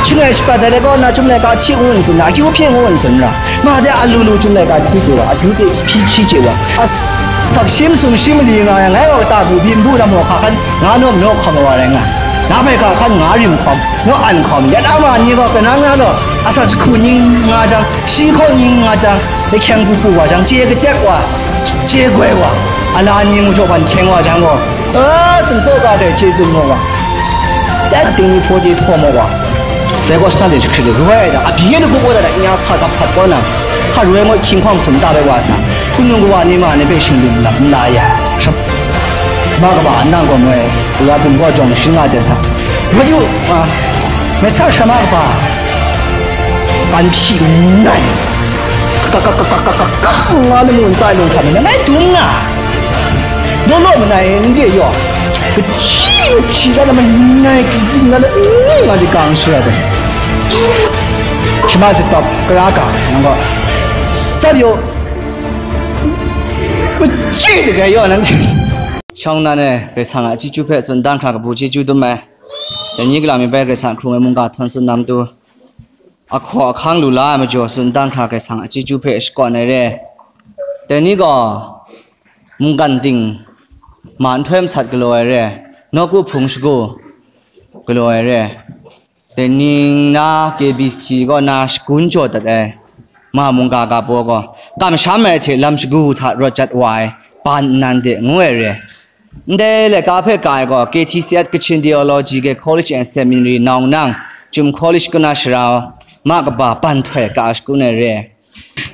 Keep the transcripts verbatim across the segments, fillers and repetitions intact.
Shing ai shapat ai de kaw na, Chyum laika hti ngu n tsun na, akyu hpyi ngu n tsun na, ma de alu lu Chyum laika hti chye wa, akyu hpyi hti chye wa. A, sak shim sum shim mali nga yang, ngai wa kata bu byin bu lam wa hka hkan, nga naw naw hkawm wa rai nga, na bai hka hkan nga rim hkawm, naw an hkawm, ya na ma ni gaw kanang na law, asak jahku ning nga jang, shi hkaw ning nga jang, lahkyang bu bu wa jang, chye katek wa, chye goi wa, ala ni mu jaw ban hkyeng wa jang gaw, a, sumtsaw ga dai chye tsun mu wa. Dai ting ni hpaw de htaw mu wa. Dai gaw shanhte jahkrit ai, roi ai da, abyi ai lagu gaw da, da, nya sa gap sat kaw na, hpa roi ngut hkying hkawng sum ta bai wa sa, kanu kawa ni ma ni hpe shingdim lam n la ya. Sham-, ma kaba nang gaw moi, wa bum gaw jawng shing nga de hta. Wa yu, a, mai sa shama kaba, ban hpyi n rai. Ka, ka, ka, ka, ka, ka, ka, nga lamu ntsa ai lung hkra ni, ngai dum nga. Law law manai n re yaw, kachyi mahpyi la na manai kayin la na n nga di kang shara dai. Shama jatawp kara ka, nang gaw. Tsat yaw, kachyi dagai yaw, nang. Shawng nan e, Karai Kasang a chyeju hpe tsun dan hkra kabu chyeju dum ai. Dai ni kalam mi bai Karai Kasang hkrung ai mungga htawn tsun na matu, ahkaw ahkang lu la ai majaw tsun dan hkra Karai Kasang a chyeju hpe shakawn ai re. Dai ni gaw, mungkan ting ma nhtoi masat galaw ai re, nawku hpung shagu galaw ai re, dai ning na K B C kaw na shagun jaw dat ai ma mungga ga baw gaw, kamsham ai hte lam shagu hta rawt jat wa ai ban nnan de ngu ai re. Ndai laika hpe ka ai gaw, K T C at Kachin Theological College and Seminary, Naungnang, Chyum College kaw na sara, ma kaba ban htoi ka shagun ai re.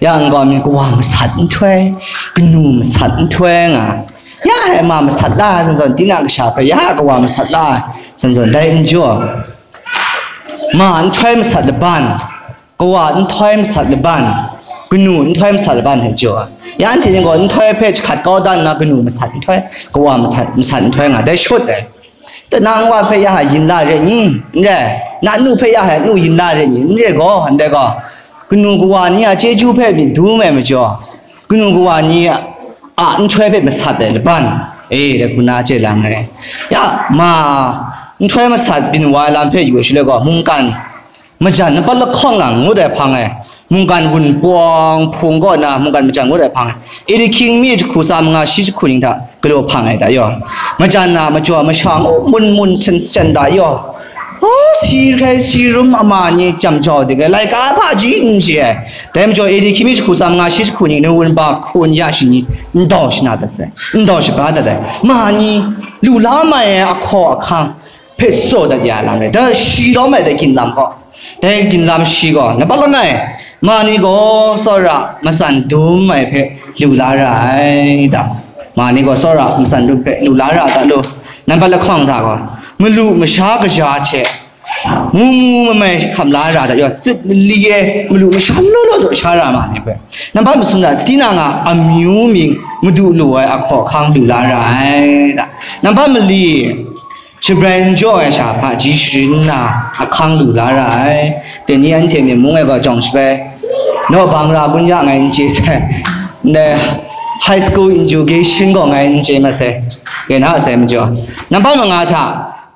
Yang gaw mi kawa masat nhtoi, kanu masat nhtoi nga. Ya e ma masat la, zawn zawn, tinang kasha hpe ya kawa masat la, zawn zawn, dai n jaw. Ma nhtoi masat laban, kawa nhtoi masat laban, kanu nhtoi masat laban hte jaw. Ya anhte ning gaw nhtoi hpe jahkat kau dan nna, kanu masat nhtoi, kawa matat-, masat nhtoi nga, dai shut ai. Tinang wa hpe ya yin la re ni? N re. Na nu hpe ya nu yin la re ni? N re gaw, ndai gaw, kanu kawa ni a chyeju hpe myit dum ai majaw, kanu kawa ni a nhtoi hpe masat ai laban, e, dai hku na chye lang ai. Ya, ma, nhtoi masat byin wa ai lam hpe yu ai shaloi gaw, mungkan majan nampat lahkawng lang ngut ai hpang e, mungkan wunpawng hpung kaw na mungkan majan ngut ai hpang e, Ediking mi jahku tsa manga shi jahku ning hta galaw hpang ai da yaw. Majan na majaw masha ngu mun mun sen sen da yaw. O, si hkai si rum ama ni jam jau de ai, laika hpaji n chye ai. Dai majaw, Ediking mi jahku tsa manga shi jahku ning ni wunpawng hpung ya shi ni n dau shana dat sai, n dau shaba dat ai. Ma ni lu la mai ai ahkaw ahkang hpe tsaw dat ya lam rai, da shi lawm ai dai ginlam gaw, dai ginlam shi gaw, nampat langai, ma ni gaw tsawra matsan dum ai hpe lu la ra ai da. Ma ni gaw tsawra matsan dum hpe lu la ra da lu. Nampat lahkawng hta gaw, malu masha kaja hte mu mu mamai hkam la ra da yaw, sit lali e malu masha law law jaw sha ra ma ni hpe. Nampat masum hta, tinang a amyu mying madu lu ai ahkaw ahkang lu la ra ai da. Nampat mali, shabrai n jaw ai sha hpaji sharin nna ahkang lu la ra ai. Dai ni anhte myi mung e gaw jawng shabai, naw bang ra kun ya ngai n chye sai, ndai high school education gaw ngai n chye mat sai, rai na sai majaw, nampat manga hta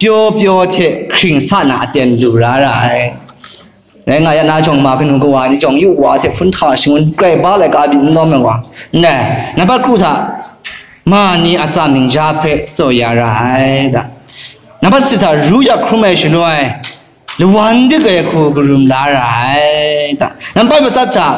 pyaw pyaw hte hkring sa na aten lu ra ra ai. Rai nga ya na jawng ma kanu kawa ni jawng yu wa hte hpun hta shangun grai ba laika byin n lawm ai wa. Ndai, nampat kru hta, ma ni atsam ningja hpe tsaw ya ra ai da. Nampat sit hta, ru yak hkrum ai shaloi, lawan dik ai hku karum la ra ai da. Nampat matsat hta,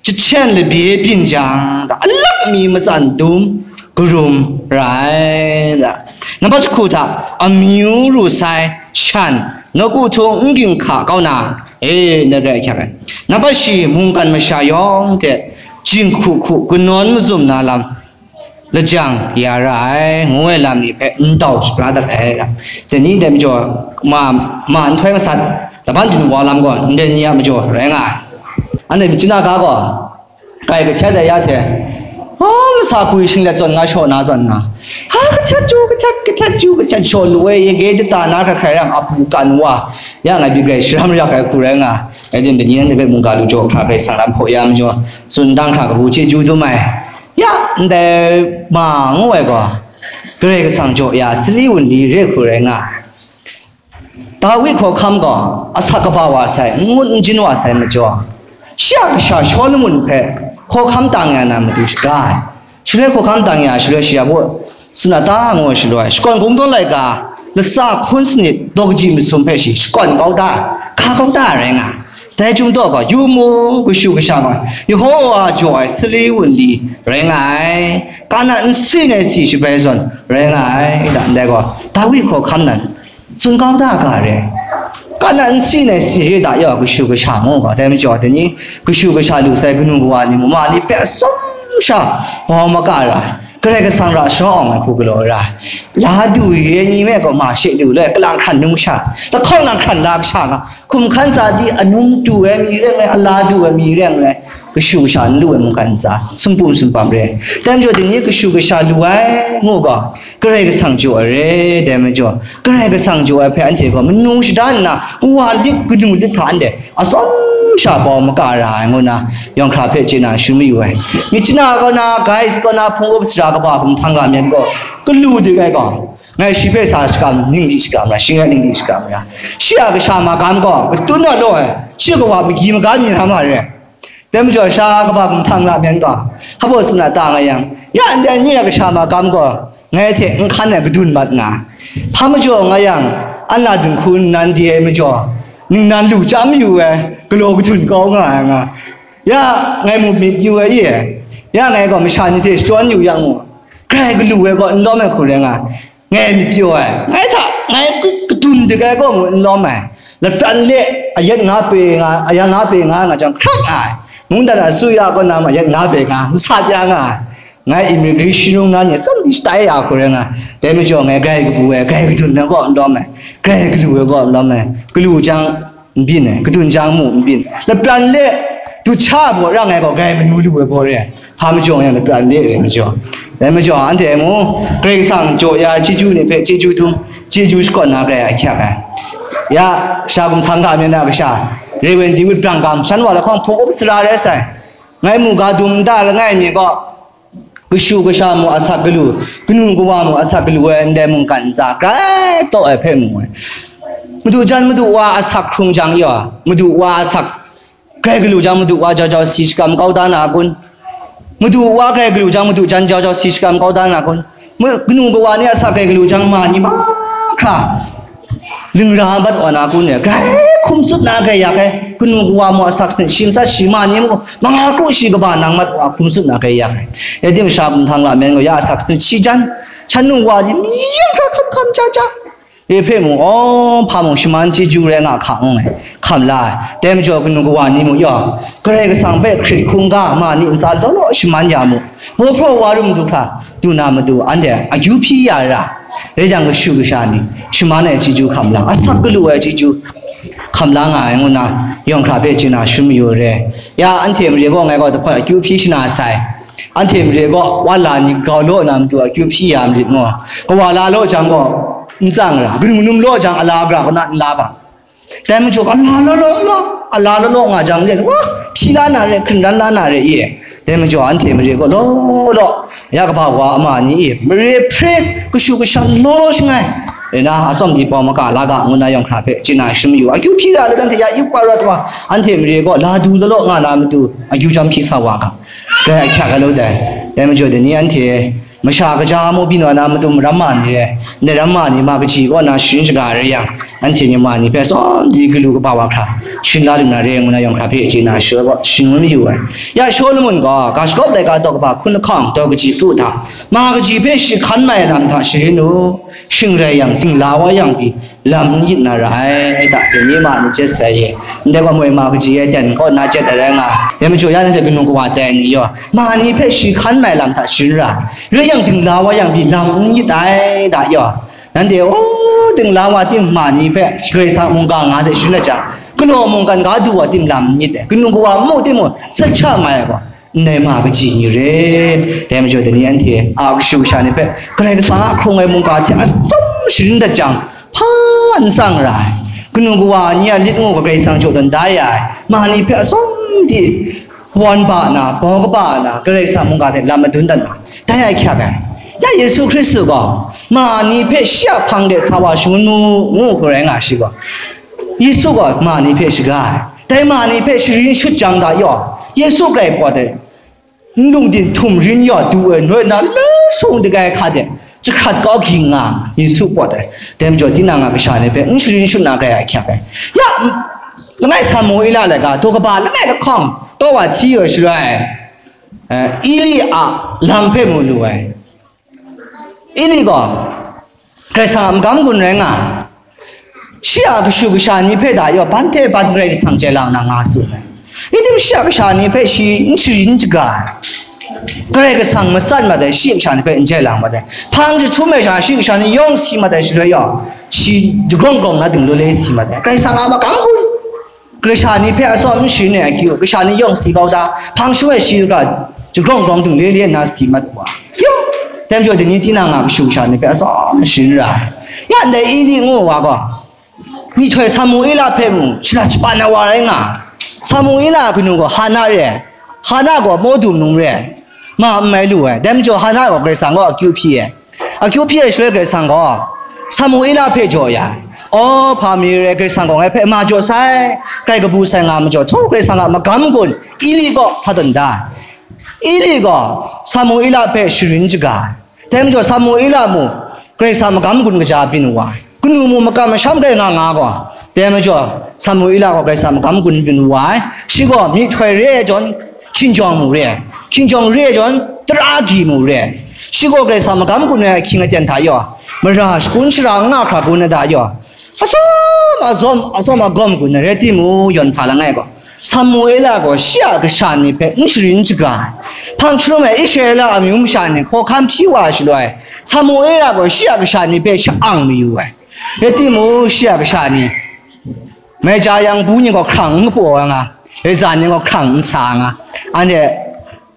jahten labye byin jang da, alak mi matsan dum karum ra ai da. Nampat jahku hta, amyu ru sai shan, nawku htung n ginhka kau na, e, na rai hkyak ai. Nampat shi, mungkan masha yawng hte jinghku hku kanawn mazum na lam lajang ya ra ai, ngu ai lam ni hpe n dau shapra dat ai. Dai ni dai majaw, ma, ma nhtoi masat, laban dun wa lam gaw, ndai ni a majaw rai nga ai. Anhte machyin a ga gaw, kai kahtet ai ya hte, a, masa gwi shinglet zawn nga shaw na zawn nga, ha, kahtet chyu, kahtet, kahtet chyu, kahtet shaw lu ai, yege data na hkrai hkrai yang, apu kan wa, ya ngai byi grai sharam yak ai hku rai nga, rai timung, dai ni anhte hpe mungga lu jaw hkra Karai Kasang lam hpaw ya majaw, tsun dang hkra kabu chyeju dum ai. Ya, ndai ma ngu ai gaw, Karai Kasang jaw ya sali wunli re hku rai nga ai. Dawi hkawhkam gaw asak kaba wa sai, n ngut n jin wa sai majaw, shi a kasha Shawlumon hpe hkawhkam tang ya na matu shaga ai. Shaloi hkawhkam tang ya shaloi shi a baw, Sunata ngu ai shaloi, shakawn kungdawn laika, latsa hkun sanit daw kaji masum hpe shi shakawn kau da, hka kau da ai rai nga ai. Dai chyum daw gaw, yu mu, kashu kasha gaw, Yehova jaw ai sali wunli rai nga ai, kana nsi nai si shabai zawn rai nga ai, da ndai gaw, Dawi hkawhkam nan, tsun kau da ga re. Kana nsi nai si re da yaw kashu kasha ngu ga, dai majaw, dai ni kashu kasha lu sai kanu kawa ni mu, ma ni hpe atsawm sha bau maka ra ai, Karai Kasang ra shawng awng ai hku galaw ra ai. La du ai ni me gaw ma she lu le, kalang hkran num sha, lahkawng lang hkran la kasha nga, hkum hkan sa di anung tu ai mi reng rai, ala du ai mi reng rai, kashu kasha n lu ai mungkan ntsa, sumpu sumpam re. Dai majaw, dai ni kashu kasha lu ai ngu ga, Karai Kasang jaw ai re, dai majaw, Karai Kasang jaw ai hpe anhte gaw manu shada nna, kawa lit, kanu lit hta anhte atsawm sha bau maka ra ai ngu na, yawng hkra hpe chye na shun mayu ai. Myitkyina kaw na, guys kaw na, hpung up sara kaba hkum htang ga myen gaw, kalu dik ai gaw, ngai shi hpe sa shakam, ning di shakam ra, shi ngai ning di shakam ra. Shi a kasha magam gaw, katun na law ai, shi kawa magi maga mi na ma re. Dai majaw, sha kaba hkum htang la myen gaw, hpa baw tsun a ta nga yang, ya ndai ni a kasha magam gaw, ngai hte n hkan ai kadun mat nga ai. Hpa majaw nga yang, an la dinghku nnan di ai majaw, ningnan lu chyam yu ai, galaw kadun kau nga ai nga. Ya ngai mu myit yu ai i e, ya ngai gaw masha ni hte shadawn yu yang mu, grai galu ai gaw n lawm ai hku rai nga ai. Ngai myit pyaw ai, ngai hta, ngai k-, kadun dik ai gaw mu n lawm ai. Lapran le ayat nga pe nga, aya nga pe nga nga jang, hkrak nga ai. Mungdan asuya kaw na ma ayat nga pe nga, masat ya nga ai. Ngai immigration nung na ni tsawm di shatai ya hku rai nga ai. Dai majaw ngai grai kabu ai, grai kadun ai gaw n lawm ai. Grai galu ai gaw n lawm ai. Galu jang, n byin ai, kadun jang mu n byin. Lapran le, du cha baw ra ngai gaw, grai manu lu ai baw re ai. Hpa majaw yang lapran le re majaw. Dai majaw, anhte mu, Karai Kasang jaw ya chyeju ni hpe chyeju dum, chyeju shakawn na grai ahkyak ai. Ya, sha gumhtam ga myit na kasha, Reverend David Brangham, shan wa lahkawng hpung up sara rai sai. Ngai mu ga dum nta langai mi gaw, kashu kasha mu asak galu, kanu kawa mu asak galu ai ndai mungkan ntsa grai taw ai hpe mu ai. Madu jan madu wa asak hkrung jang yaw, madu wa asak grai galu jang madu wa jau jau si shakam kau da na kun? Madu wa grai galu jang madu jan jau jau si shakam kau da na kun? Ma-, kanu kawa ni asak grai galu jang ma ni mahkra, lingra mat wa na kun e, grai hkum tsun na grai yak ai, kanu kawa mu asak sin shi matsat shi ma ni mu, manga kru shi kaba nang mat wa hkum tsun na grai yak ai. Ya tim sha gumhtam ga myen gaw ya asak sin shi jan, shan nu wa ni myi yang hkra hkam hkam ja ja. Re hpe mung, aw, hpa mung shaman chyeju rai nga hka n ai, hkam la ai. Dai majaw kanu kawa ni mu yaw, Karai Kasang hpe hkrit hkungga ma ni ntsa law law shaman ya mu. Maw hpraw wa rum du hkra, du na matu, anhte akyu hpyi ya ra. Rai jang, kashu kasha ni shaman ai chyeju hkam la, asak galu ai chyeju hkam la nga ai ngu na, yawng hkra hpe chye na shun mayu re. Ya, anhte mare gaw ngai gaw dahpawt akyu hpyi shana sai. Anhte mare gaw wa la ni grau law na matu akyu hpyi ya marit ngu. Kawa la law jang gaw n tsang ra, kanu num law jang ala gara kaw na n la ba. Dai majaw, ala law law law, ala law law nga jang de, wa, hpyi la na re, hkungran la na re i. Dai majaw, anhte mare gaw law law, ya kaba wa ama ni i, mare hpre, kashu kasha law law shangai. Rai na, atsawm di pawng maka la ga ngu na yawng hkra hpe chye na shun mayu, akyu hpyi ra law, anhte ya yu pa rawt wa, anhte mare gaw la du law law nga na matu, akyu jam hpyi sa wa ga. Grai ahkyak ai law dai. Dai majaw, dai ni anhte masha kaja mu byin wa na matu maram ma ni re, ndai ram ma ni ma kaji kaw na sharin shaga rai yang, anhte ni ma ni hpe tsawm di galu kaba wa hkra, sharin la lu na re ngu na yawng hkra hpe chye na shawa gaw, shangun mayu ai. Ya Shawlumon gaw, ga shagawp laika daw kaba hkun lahkawng daw kaji kru hta, ma kaji hpe shi hkan mai lam hta sharin u, shing rai yang, dingla wa yang pyi, lam n yit na ra ai, da, dai ni ma ni jet sai ye. Ndai gaw moi ma kaji e ten kaw na jet ai rai nga, dai majaw ya nanhte kanu kawa tai ni yaw, ma ni hpe shi hkan mai lam hta sharin ra, rai yang, dingla wa yang pyi lam n yit ai, da yaw. Nanhte, o, dingla wa tim ma ni hpe Karai Kasang mungga nga hte sharin ai jang, galaw mungkan ga du wa tim lam n yit ai, kanu kawa mu timung, sat sha nga ai gaw, ndai ma kaji ni re. Dai majaw, dai ni anhte a kashu kasha ni hpe Karai Kasang a hkrung ai mungga hte atsawm sharin dat jang, hpa n tsang ra ai. Kanu kawa ni a lit ngu ga Karai Kasang jaw tawn da ya ai. Ma ni hpe atsawm di wan ba na, bau kaba na, Karai Kasang mungga hte lam madun dat na, dai a hkyak ai. Ya Yesu Hkristu gaw ma ni hpe shi a hpang de sa wa shangun mu, ngu hku rai nga shi gaw, Yesu gaw ma ni hpe shaga ai. Dai ma ni hpe sharin shut jang da yaw, Yesu grai pawt ai, n lungdin htum rin ya du ai, noi na lung sung dagai hka de, jahkrat kau ging nga Yesu pawt ai. Dai majaw, tinang a kasha ni hpe n sharin shut na grai ahkyak ai. Ya, langai Samuela laika, daw kaba langai lahkawng, taw wa hti ai shaloi, eh, Eli a lam hpe mu lu ai. Eli gaw Karai Kasang a magam gun rai nga ai. Shi a kashu kasha ni hpe da yaw, ban hte ban Karai Kasang chye lang na nga tsun ai. Ning tim shi a kasha ni hpe shi n sharin shaga ai. Karai Kasang matsat mat ai, shi a kasha ni hpe n chye lang mat ai. Hpang jahtum ai sha, shi a kasha ni yawng si mat ai shaloi yaw, shi jagrawng grawng na ding lu le si mat ai. Karai Kasang a magam gun. Kasha ni hpe atsawm n sharin ai akyu, kasha ni yawng si kau da, hpang shu ai shi hkra jagrawng grawng dung le le nna si mat wa. Yu, dai majaw, dai ni tinang a kashu kasha ni hpe atsawm n sharin ra ai. Ya ndai Eli ngu wa gaw, myihtoi Samuela hpe mung shana shapan ai wa rai nga ai. Samuela kanu gaw Hana re ai. Hana gaw Modu num re ai. Ma n mai lu ai. Dai majaw, Hana gaw Karai Kasang gaw akyu hpyi ai. Akyu hpyi ai shaloi Karai Kasang gaw Samuela hpe jaw ya ai. Aw, hpa mi re, Karai Kasang gaw ngai hpe ma jaw sai, grai kabu sai nga majaw, htawk Karai Kasang a magam gun Eli kaw sa tawn da ai. Eli gaw Samuela hpe sharin shaga ai. Dai majaw, Samuela mung Karai Kasang magam gun kaja byin wa ai. Kanu mung makam masham grai nga nga gaw, dai majaw, Samuela gaw Karai Kasang magam gun byin wa ai. Shi gaw myihtoi re ai jawn, hkinjawng mu re ai, hkinjawng re ai jawn, tara agyi mu re ai. Shi gaw Karai Kasang magam gun ai ahkying aten hta yaw, mara shakun shara n nga hkra gun ai hta yaw, atsawm atsawm, atsawm agawm gun ai rai timung, yawn hpa langai gaw, Samuela gaw shi a kasha ni hpe n sharin shaga ai. Hpang hkrum ai Israela amyu masha ni hkawhkam hpyi wa ai shaloi, Samuela gaw shi a kasha ni hpe sha-ang mayu ai. Rai timung, shi a kasha ni, mai ja yang bu ning gaw hkrang n kapaw ai nga, rai za ning gaw hkrang n sa nga, anhte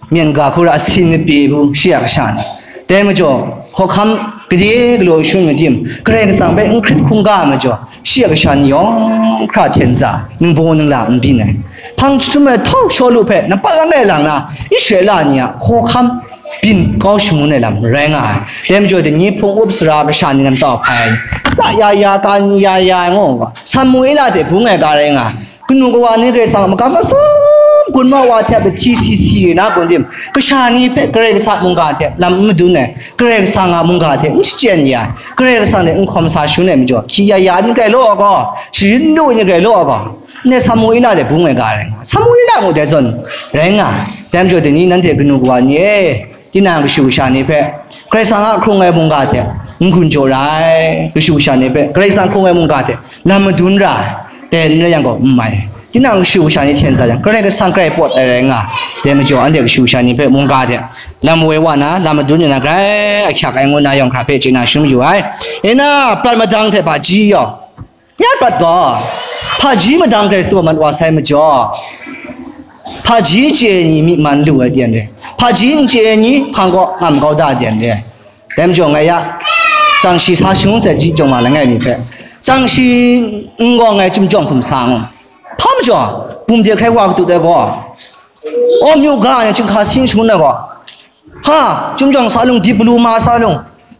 myen ga hkura asin mapye bu shi a kasha ni. Dai majaw, hkawhkam gade galaw shun madim, Karai Kasang hpe n hkrit hkungga ai majaw, shi a kasha ni yawng hkra hten sa, ningbaw ningla n byin ai. Hpang jahtum ai htawk Shawlu hpe nampat langai lang na, Israela ni a hkawhkam byin kau shangun ai lam rai nga ai. Dai majaw, dai ni hpung up sara kasha ni lam tau hpai ai, tsa ya ya, ka ni ya ya ai ngu, Samuela hte bung ai ga rai nga ai. Kanu kawa ni Karai Kasang a magam atsawm gun mau wa hte a hti si si na gun tim, kasha ni hpe Karai Kasang mungga hte lam n madun ai, Karai Kasang a mungga hte n shachyen ya ai, Karai Kasang hte n hkawm sa shangun ai majaw, hkyi ya ya ni grai law ai gaw, sharin lu ni grai law ai gaw, ndai Samuela hte bung ai ga rai nga ai. Samuela mung dai zawn rai nga ai. Dai majaw, dai ni nanhte kanu kawa ni e, tinang kashu kasha ni hpe, Karai Kasang a hkrung ai mungga hte n-gun jaw ra ai, kashu kasha ni hpe Karai Kasang hkrung ai mungga hte lam madun ra ai, dai n rai yang gaw, n mai. Tinang kashu kasha ni hten sa yang, Karai Kasang grai pawt ai rai nga ai. Dai majaw, anhte kashu kasha ni hpe mungga hte lam woi wa na, lam madun ya na, grai ahkyak ai ngu na, yawng hkra hpe chye na shangun mayu ai. E na, prat madang hte hpaji yaw, ya prat gaw, hpaji madang Hkristu a mat wa sai majaw, hpaji chye ai ni myi man lu ai ten re, hpaji n chye ai ni hpang kaw ngam kau da ai ten re. Dai majaw ngai ya, tsang shi sa shangun sai ji jawng ma langai mi hpe, tsang shi n-gawng ai chyum jawng hkum sa ngu. Hpa majaw, bum de hkrai wa katut ai gaw, aw, myu ga ai chyinghka sin shangun ai gaw, ha, chyum jawng sa lung, dip galu ma sa lung,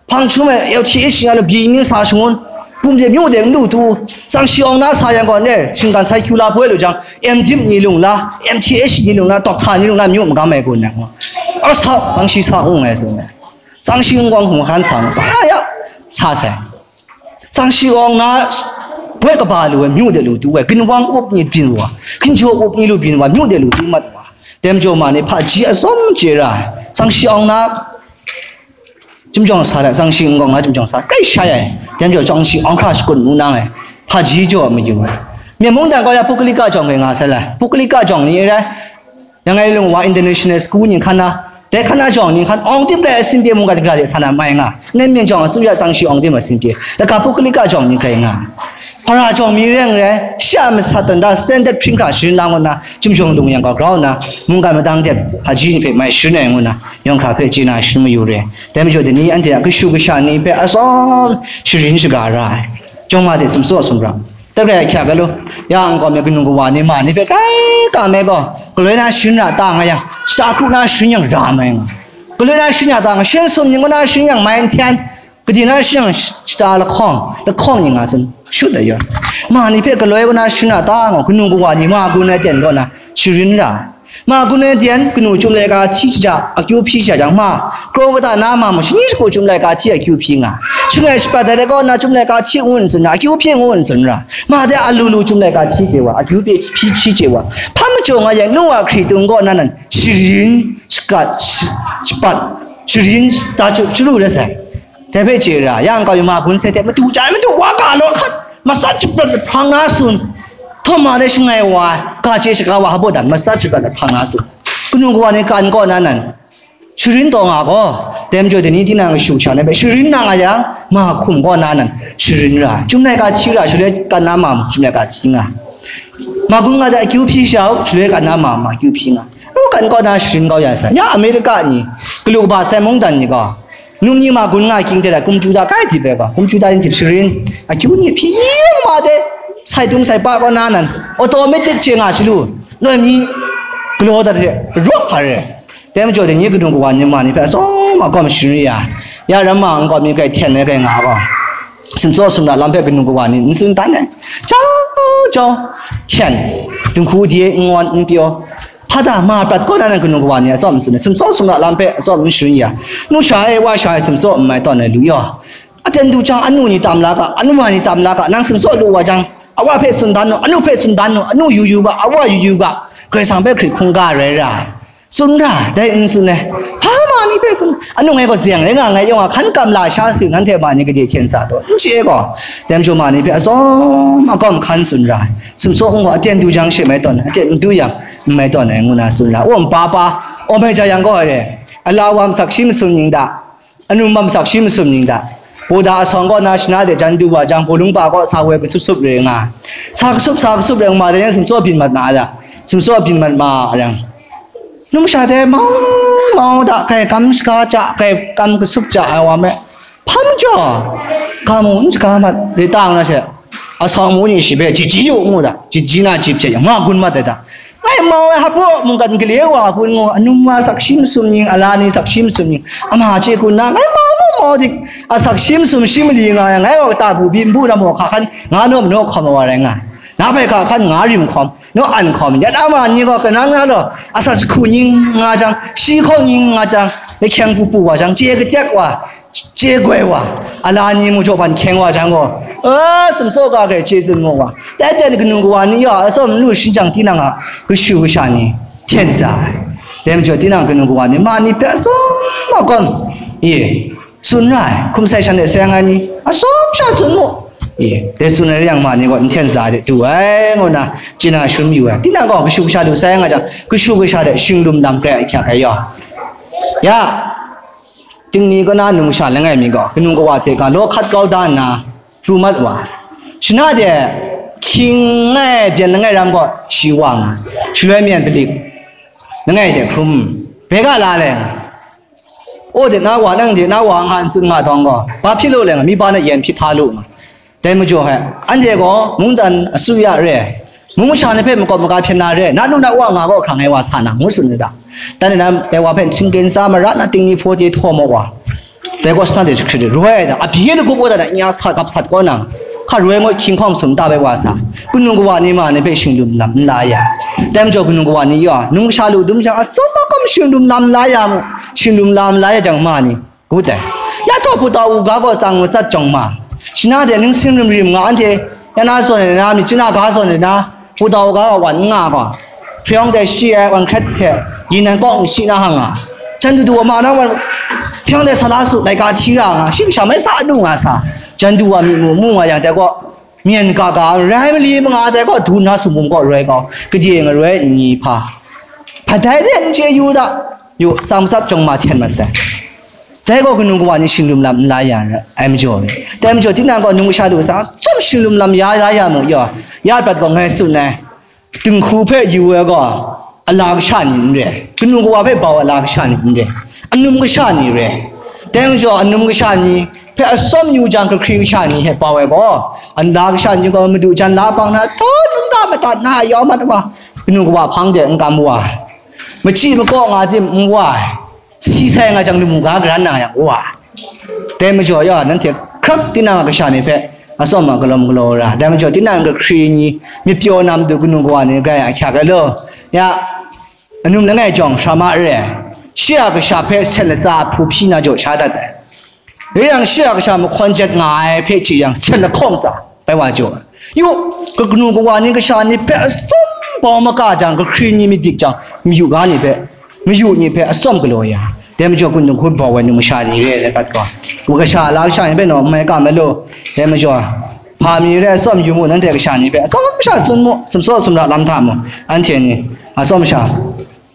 hpang hkrum ai L T H nga lu, byi myin sa shangun, bum de myu de n lu tu, tsang shi awng na sa yang gaw, ne, shinggan sai hkyu la poi lu jang, M Div ni lung la, M T H ni lung la, doctor ni lung la, myu magam ai gun ai gaw, a sa, tsang shi sa ung ai tsun ai. Tsang shi n-gawng hkung hkan sa, sa ya, sa sai. Tsang shi awng na, boi kaba lu ai, myu de lu tu ai, ginwang up ni byin wa, hkinjaw up ni lu byin wa, myu de lu tu mat wa. Dai majaw ma ni hpaji atsawm chye ra ai. Tsang shi awng na, chyum jawng sa ai, tsang shi n-gawng na chyum jawng sa ai, kai shai ai. Dai majaw tsang shi awng hkra shakut mu nang ai. Hpaji jaw mayu ai. Myen mungdan kau ya, Pukalika jawng hpe nga sai lai. Pukalika jawng ni rai. Yang ngai lung wa international school ni hkan na, dai hkan na jawng ni hkan, awng tim rai, asin pye mungga dagra de sa na mai nga, nai myen jawng asuya tsang shi awng tim asin pye, laka Pukalika jawng ni hkrai nga, hpara jawng mi reng rai, shi a masat tawn da standard hpring hkra sharin lang ngu na, chyum jawng lung yang gaw grau nna, mungga madang de hpaji ni hpe mai sharin ai ngu na, yawng hkra hpe chye na sharin mayu re. Dai majaw, dai ni anhte a kashu kasha ni hpe atsawm sharin shaga ra ai. Jawng ma de sumsaw sumra. Tabrai ahkyak ga lu, ya n gaw me kanu kawa ni ma ni hpe grai ka me gaw, galoi na sharin ra ta nga yang, shata hkru na sharin yang ra mai nga. Galoi na shing ya ta nga, shin sum ning kaw na shing yang mai n hten, kadi na shing yang sh-, shata lahkawng, lahkawng ning nga tsun, shut ai yaw. Ma ni hpe galoi kaw na shing ya ta nga, kanu kawa ni ma gun ai ten kaw na sharin ra. Ma gun ai ten, kanu chyum laika hti shaja, akyu hpyi shaja jang ma, kraw kata na ma mung, shani shagu chyum laika hti akyu hpyi nga. Shangai shapat ai kaw na chyum laika hti ngu n tsun ra, akyu hpyi ngu n tsun ra. Ma de alu lu chyum laika hti chye wa, akyu hpyi hti chye wa. Hpa majaw nga yang, nu wa hkritung kaw na nan, sharin, shakat, sh-, shapat, sharin, ta chup, sharu rai sai. Dai hpe chye ra, yang kau yu ma gun sai hte, madu jai, madu wa ga law hkat, matsat jahprat lahprang na tsun, htawm ma de shangai wa, ga chye shaga wa, hpa dan, matsat jahprat lahprang na tsun. Kanu kawa ni kan kaw na nan, sharin taw nga gaw, dai majaw dai ni tinang kashu kasha na hpe, sharin na nga yang, ma hkum kaw na nan, sharin ra, chyum laika hti ra, shaloi kan na ma, chyum laika hti nga. Ma gun nga de akyu hpyi sha u, shaloi kan na ma, ma akyu hpyi nga. Ru kan kaw na sharin kau ya sai. Ya Amerika ni, galu kaba sai mungdan ni gaw, num ni ma gun nga hkying hte rai, kumchuta kai dip ai gaw, kumchuta ni dip sharin, akyu ni hpyi yung ma de, sai tung sai pa kaw na nan, automatic chye nga shalu, loi mi galaw dat hte, rawk hpa re. Dai majaw dai ni kanu kawa ni ma ni hpe atsawm agawm sharin ya, ya ram ma nkau mi grai hten ai grai nga gaw, sumtsaw sumla lam hpe kanu kawa ni n tsun dan ai. Jau jau, hten, dinghku de n ngawn n pyaw, hpa da ma prat kaw na nan kanu kawa ni atsawm n tsun ai, sumtsaw sumla lam hpe atsawm n sharin ya, nu sha ai, wa sha ai, sumtsaw n mai tawn ai lu yaw. Aten du jang, anu ni tam la ga, anu wa ni tam la ga, nang sumtsaw lu wa jang, awa hpe tsun dan nu, anu hpe tsun dan nu, anu yu yu ga, awa yu yu ga, Karai Kasang hpe hkrit hkungga rai ra ai. Tsun ra, dai n tsun ai. Hpa ma ni hpe tsun, anu ngai gaw zeng rai nga, ngai yawng a hkan kam la sha su, nanhte ma ni gade hten sa taw, n chye gaw, dai majaw ma ni hpe atsawm agawm hkan tsun ra ai. Sumtsaw n gaw, aten du jang she mai tawn ai, aten n du yang n mai tawn ai, ngu na tsun ra. Awm pa pa, awm ai ja yang gaw, re, ala wa masak shi masum ning da, anu ma masak shi masum ning da, Buddha asawng kaw na shana de jan du wa jang, Bawlung pa kaw sa woi kasup sup re nga, sa kasup, sa kasup re nga ma de, sumtsaw byin mat ma da, sumtsaw byin mat ma yang, numsha de mau mau da, kai kam shaga ja, kai kam kasup ja ai wa me, hpa majaw, ga mu n shaga mat, re tang na she, asawng mu ni shi hpe, jiji yu ngu da, jiji na jip hte yang, ma gun mat ai da. Ngai mau ai hpaw mungkan gale wa hkun ngu, anum wa sak shi masum ning, ala ni sak shi masum ning, ama chye kun na, ngai mau mu mau dik, a sak shi masum shi mali nga yang, ngai wa kata bu byin bu na maw, hka hkan nga naw manaw hkawm ai wa rai nga, na hpe hka hkan nga rim hkawm, naw an hkawm, yat ama ni gaw kanang na law, a sak jahku ning nga jang, shi hkawng ning nga jang, lahkyeng pupu wa jang, chye katek wa, chye goi wa, ala ni mu jaw ban hkyeng wa jang gaw, a, sumtsaw ga hkrai chye tsun mu wa, dai ten kanu kawa ni ya, atsawm n lu shin jang, tinang a kashu kasha ni hten sa ai. Dai majaw tinang kanu kawa ni ma ni hpe atsawm agawm, e, tsun ra ai, hkum sai shan de sai nga ni, atsawm sha tsun mu, e, dai tsun ai rai yang, ma ni gaw n hten sa ai de du ai, ngu na, chye na shun yu ai. Tinang gaw kashu kasha lu sai nga jang, kashu kasha de shinglum lam hkrai ahkyak ai yaw. Ya, Tingni kaw na numsha langai mi gaw, kanu kawa hte ga law hkat kau da nna, pru mat wa. Shana de, hkying langai, byen langai ram gaw shi wa nga, shaloi myen palik langai hte hkrum, bai ga la le nga. O de na wa, nang de na wa, nga n tsun nga dawng gaw, ba hpyi lu le nga, mi ba na yen hpyi hta lu nga. Dai majaw hpe, anhte gaw mungdan asuya re ai, mung masha ni hpe makawp maga hpyen na re ai, na nu na wa nga gaw hkrang ai wa sa na, ngu tsun ai da. Dan e na, dai wa hpe shingken tsa mara na, tingni hpaw chye htaw maw wa, dai gaw shana de jahkrit ai, roi ai da, abyi lagup wa da na, nya sa gap sat kaw na, hka roi ngut hkying hkawng sum ta bai wa sa, kanu kawa ni ma ni hpe shinglum lam n la ya. Dai majaw kanu kawa ni yaw, num kasha lu dum jang, atsawm agawm shinglum lam la ya mu, shinglum lam la ya jang ma ni, ngut ai. Ya taw, Buddha u ga gaw tsang matsat jawng ma, shana de ningsin rim rim nga, anhte ya na zawn ai na, myit chyaw na ga zawn ai na, Buddha u ga gaw wan n nga gaw, hpyawng de shi ai wan hkret hte, yin nan kawk n shi na hang nga, jan du du wa ma na wan, hpyawng de sa la su, laika hti ra nga, shi kasha mai sa anu nga sa, jan du wa myit mu mu nga yang, dai gaw, myen ga ga, rai mali manga dai gaw, du nna sumgun gaw roi kau, gade ngaroi nni hpa, hpa dai de n chye yu da, yu, tsang matsat jawng ma hten mat sai. Dai gaw kanu kawa ni shinglum lam n la ya ai majaw ni. Dai majaw, tinang gaw num kasha lu sa, chyawm shinglum lam ya, ya, ya mu yaw, ya prat gaw ngai tsun ai, dinghku hpe yu ai gaw, ala kasha ni n re, kanu kawa hpe bau ai ala kasha ni n re, anum kasha ni re. Dai majaw, anum kasha ni hpe atsawm yu jang, kahkring kasha ni hpe bau ai gaw, ala kasha ni gaw madu jan la bang na, htaw num ga madat na, yau mat wa, kanu kawa hpang de n kam wa, machyi makaw nga tim n wa ai, si sai nga jang lamu ga garan na yang, wa. Dai majaw ya, nanhte hkrak tinang a kasha ni hpe atsawm a galawm galaw ra. Dai majaw tinang kahkri ni, myit pyaw na matu kanu kawa ni grai ahkyak ai law. Ya, anum langai jawng hkra ma re ai. Shi a kasha hpe sen latsa ahpu hpyi na jaw sha dat ai. Rai yang, shi a kasha mahkawn jet nga ai hpe chye yang, sen lahkawng tsa bai wa jaw ai. Yu, kanu kawa ni kasha ni hpe atsawm bau maka jang, kahkri ni myit dik jang, mayu ga ni hpe, mayu ni hpe atsawm galaw ya. Dai majaw, kundung hkun bau ai numsha ni re ai, dai pat gaw, wa kasha la kasha ni hpe naw n mai kam ai law. Dai majaw, hpa mi re ai atsawm yu mu, nanhte kasha ni hpe atsawm sha tsun mu, sumsaw sumra lam hta mu, anhte ni atsawm sha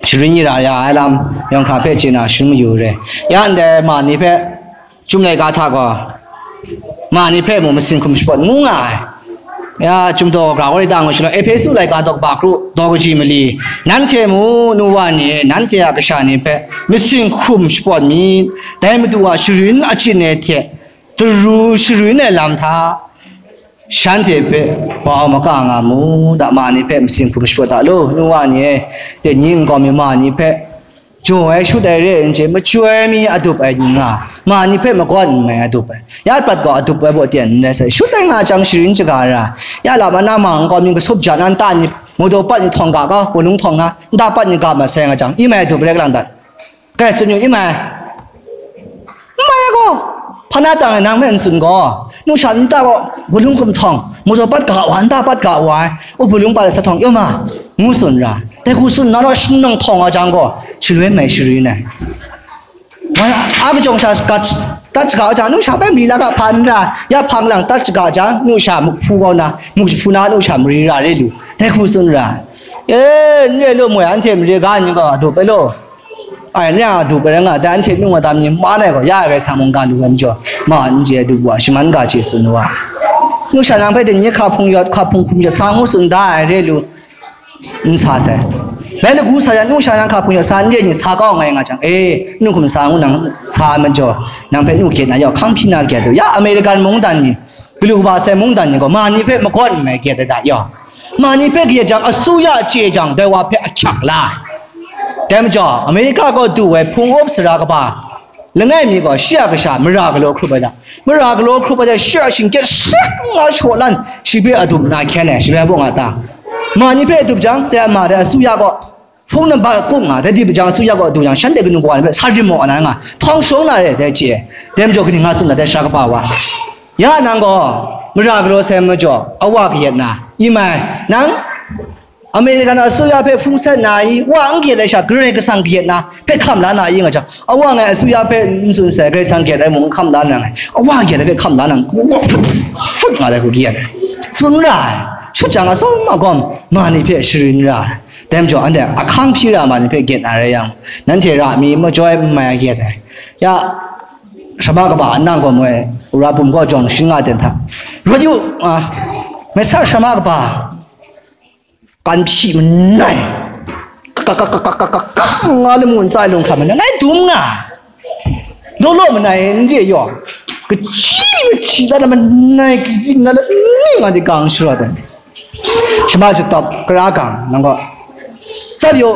sharin yu ra ya ai lam, yawng hkra hpe chye na sharin mayu re. Ya ndai ma ni hpe, Chyum laika hta gaw, ma ni hpe mung masin hkum shapawt ngu nga ai. Ya, Chyum daw gara woi da ngu shaloi, Ehpesu laika daw kaba kru, daw kaji mali, nanhte mung, nu wa ni e, nanhte a kasha ni hpe masin hkum shapawt myit, dai Madu a sharin achyin ai hte, daru sharin ai lam hta, shanhte hpe bau maka nga mu, da ma ni hpe masin hkum shapawt da law, nu wa ni e, dai ni nkau mi ma ni hpe, jaw ai shut ai re ai n chye, machyoi mi adup ai ni nga, ma ni hpe magawt n mai adup ai. Ya pat gaw adup ai baw ten n rai sai, shut ai nga jang sharin shaga ra. Ya la ma na ma nkau mi kasup ja na nta ni, mawdaw pat ni htawng ga ga, palung htawng na, nta pat ni ga mat sai nga jang, i mai adup rai lang dat. Kai tsun yu, i mai. N mai gaw, hpa na tang e nang hpe n tsun gaw, nu sha nta gaw, palung hkum htawng, mawdaw pat ga wa, nta pat ga wa ai, u palung pat ai sa htawng, yawm a, ngu tsun ra. Dai hku tsun na law, shangnawng htawng wa jang gaw, shaloi mai sharin ai. Wa, a kajawng sha gat, gat shaga wa jang, nu sha bai mali la ga hpa n ra, ya hpang lang tat shaga jang, nu sha muk hpu kau na, muk jahpu na, nu sha mari ra re lu, dai hku tsun ra. E, n re lu moi, anhte mare ga ni gaw, adup ai law. Ai, ni a dup ai nga, dai anhte nu wa tam ni ma ai gaw, ya ai Karai Kasang mungga lu ai majaw, ma n chye ai dup wa, shaman ga chye tsun wa. Nu sha nang hpe dai ni hka hpung yawt, hka hpung hkum yawt sa ngu tsun da ai re lu, n sa sai. Bai lagu sa yang, nu sha nang hka hpung yawt sa n re ni sa kau ngai nga jang, e, nu hkum sa ngu nang sa ai majaw, nang hpe nu gyet na yawng hkang hpyi na gyet u. Ya American mungdan ni, galu kaba sai mungdan ni gaw, ma ni hpe magawt n mai gyet ai da yaw. Ma ni hpe kayat jang, asuya chye jang, dai wa hpe ahkyak la ai. Dai majaw, America kaw du ai hpung up sara kaba langai mi gaw, shi a kasha mara galaw hkrup ai da. Mara galaw hkrup ai da, shi a shingkyet shak nga shaw lan, shi hpe adup na hkyen ai, shaloi bung a ta. Ma ni hpe adup jang, dai a ma dai asuya gaw, hpung nambat kup nga, dai di bajang asuya gaw du yang, shanhte kanu kawa ni hpe sa rim maw na nga, htawng shawng na re, dai chye ai. Dai majaw, kaning nga tsun na, dai sara kaba wa, ya nang gaw, mara galaw sai majaw, awa kayat na, i mai, nang, American asuya hpe hpung sat na i, wa n kayat ai sha, Karai Kasang kayat na, hpe hkam la na i nga jang, awa ngai asuya hpe n tsun sai, Karai Kasang kayat ai mung n hkam la na ngai, awa kayat ai hpe hkam la na, fut, fut nga dai hku kayat ai. Tsun ra ai, shut jang atsawm agawm, ma ni hpe sharin ra ai. Dai majaw, anhte ahkang hpyi ra ma ni hpe gyet na rai yang, nanhte ra mi majoi n mai a gyet ai. Ya, Shabak kaba nang gaw moi, Wora bum gaw jawng shin nga ten hta. Rawt yu, a, mai sa shabak kaba, kan hpyi manai, ka, ka, ka, nga lamu ntsa ai lung hkra manai, ngai dum nga. Law law manai n re yaw, kachi machi la na manai, kayin na la ni nga di gang sharawt ai. Shama jatawp kara gang, nang gaw, tsat yu,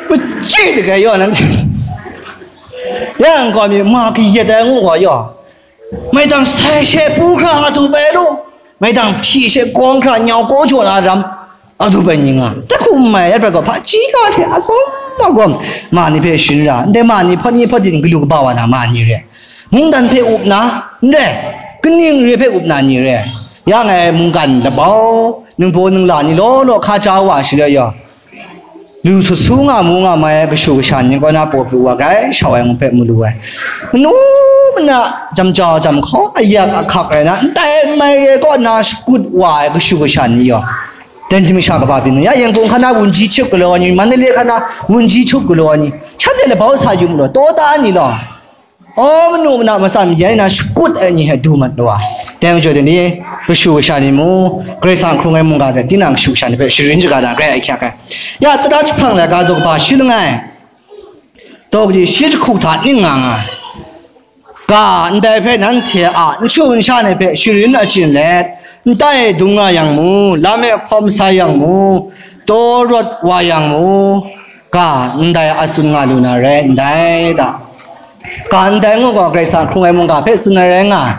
machyi dagai yaw nan, yang gaw mi ma kayat ai ngu gaw yaw, maidang sai she pu hkra nga du bai lu, maidang hpyi she kawng hkra nyau kaw jaw na ram, a du bai ni nga, ta hku n mai ai prat gaw, hpaji ga hte atsawm agawm, ma ni hpe sharin ra, ndai ma ni hpawt ni hpawt din galu kaba wa na ma ni re, mungdan hpe up na, n re, kaning re hpe up na ni re, ya ngai mungkan labau, ningbaw ningla ni law law hka ja wa shaloi yaw, lu sut su nga mu nga mai ai kashu kasha ni kaw na paw pru wa grai shau ai ngu hpe mu lu ai. Manu mana jam jau jam hkaw ayak ahkak rai na, n tai n mai re kaw na shakut wa ai kashu kasha ni yaw, dan hte masha kaba byin na, ya Yangon hkan na wunji hkyup galaw ai ni, Mandalay hkan na wunji hkyup galaw ai ni, shanhte labau sa yu mu law, taw ta ni law, aw, manu mana matsan mayan na shakut ai ni hte du mat law, dai majaw dai ni, kashu kasha ni mu, Karai Kasang hkrung ai mungga hte tinang kashu kasha ni hpe sharin shaga na grai ahkyak ai. Ya, tara jahprang laika daw kaba shi langai, daw kaji shi jahku hta ning nga nga ai. Ga ndai hpe nanhte a nshu nsha ni hpe sharin achyin let, ntai dung nga yang mu, lam e hkawm sa yang mu, taw rawt wa yang mu, Ga ndai a tsun nga lu na rai ndai da. Ga ndai ngu gaw Karai Kasang hkrung ai mungga hpe tsun ai rai nga ai.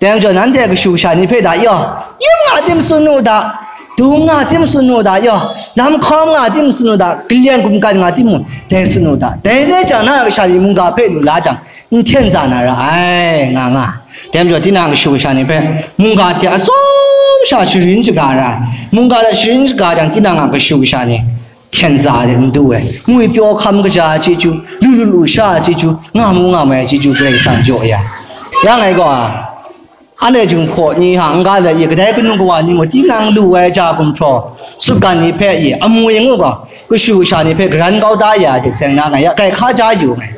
Dai majaw nanhte kashu kasha ni hpe da yaw, yum nga tim tsun u da, dung nga tim tsun u da yaw, lam hkawm nga tim tsun u da, kalyan gumkan nga tim mu, dai tsun u da. Dai rai jang, na a kasha ni mungga hpe lu la jang, n hten za na ra ai, nga nga. Dai majaw, tinang kashu kasha ni hpe mungga hte atsawm sha sharin shaga ra ai. Mungga hta sharin shaga jang, tinang a kashu kasha ni hten za ai n du ai. Ngwi pyaw hkam kaja ai chyeju, lu lu lu sha ai chyeju, nga mu nga mai ai chyeju, Karai Kasang jaw ya. Ya ngai gaw, anhte Jinghpaw ni hta n-ga let i, kadai kanu kawa ni mung, tinang lu ai ja gumhpraw sutgan ni hpe i, amu i ngu gaw, kashu kasha ni hpe garan kau da ya ai hte seng na ngai ya, kai hkaja yu ngai.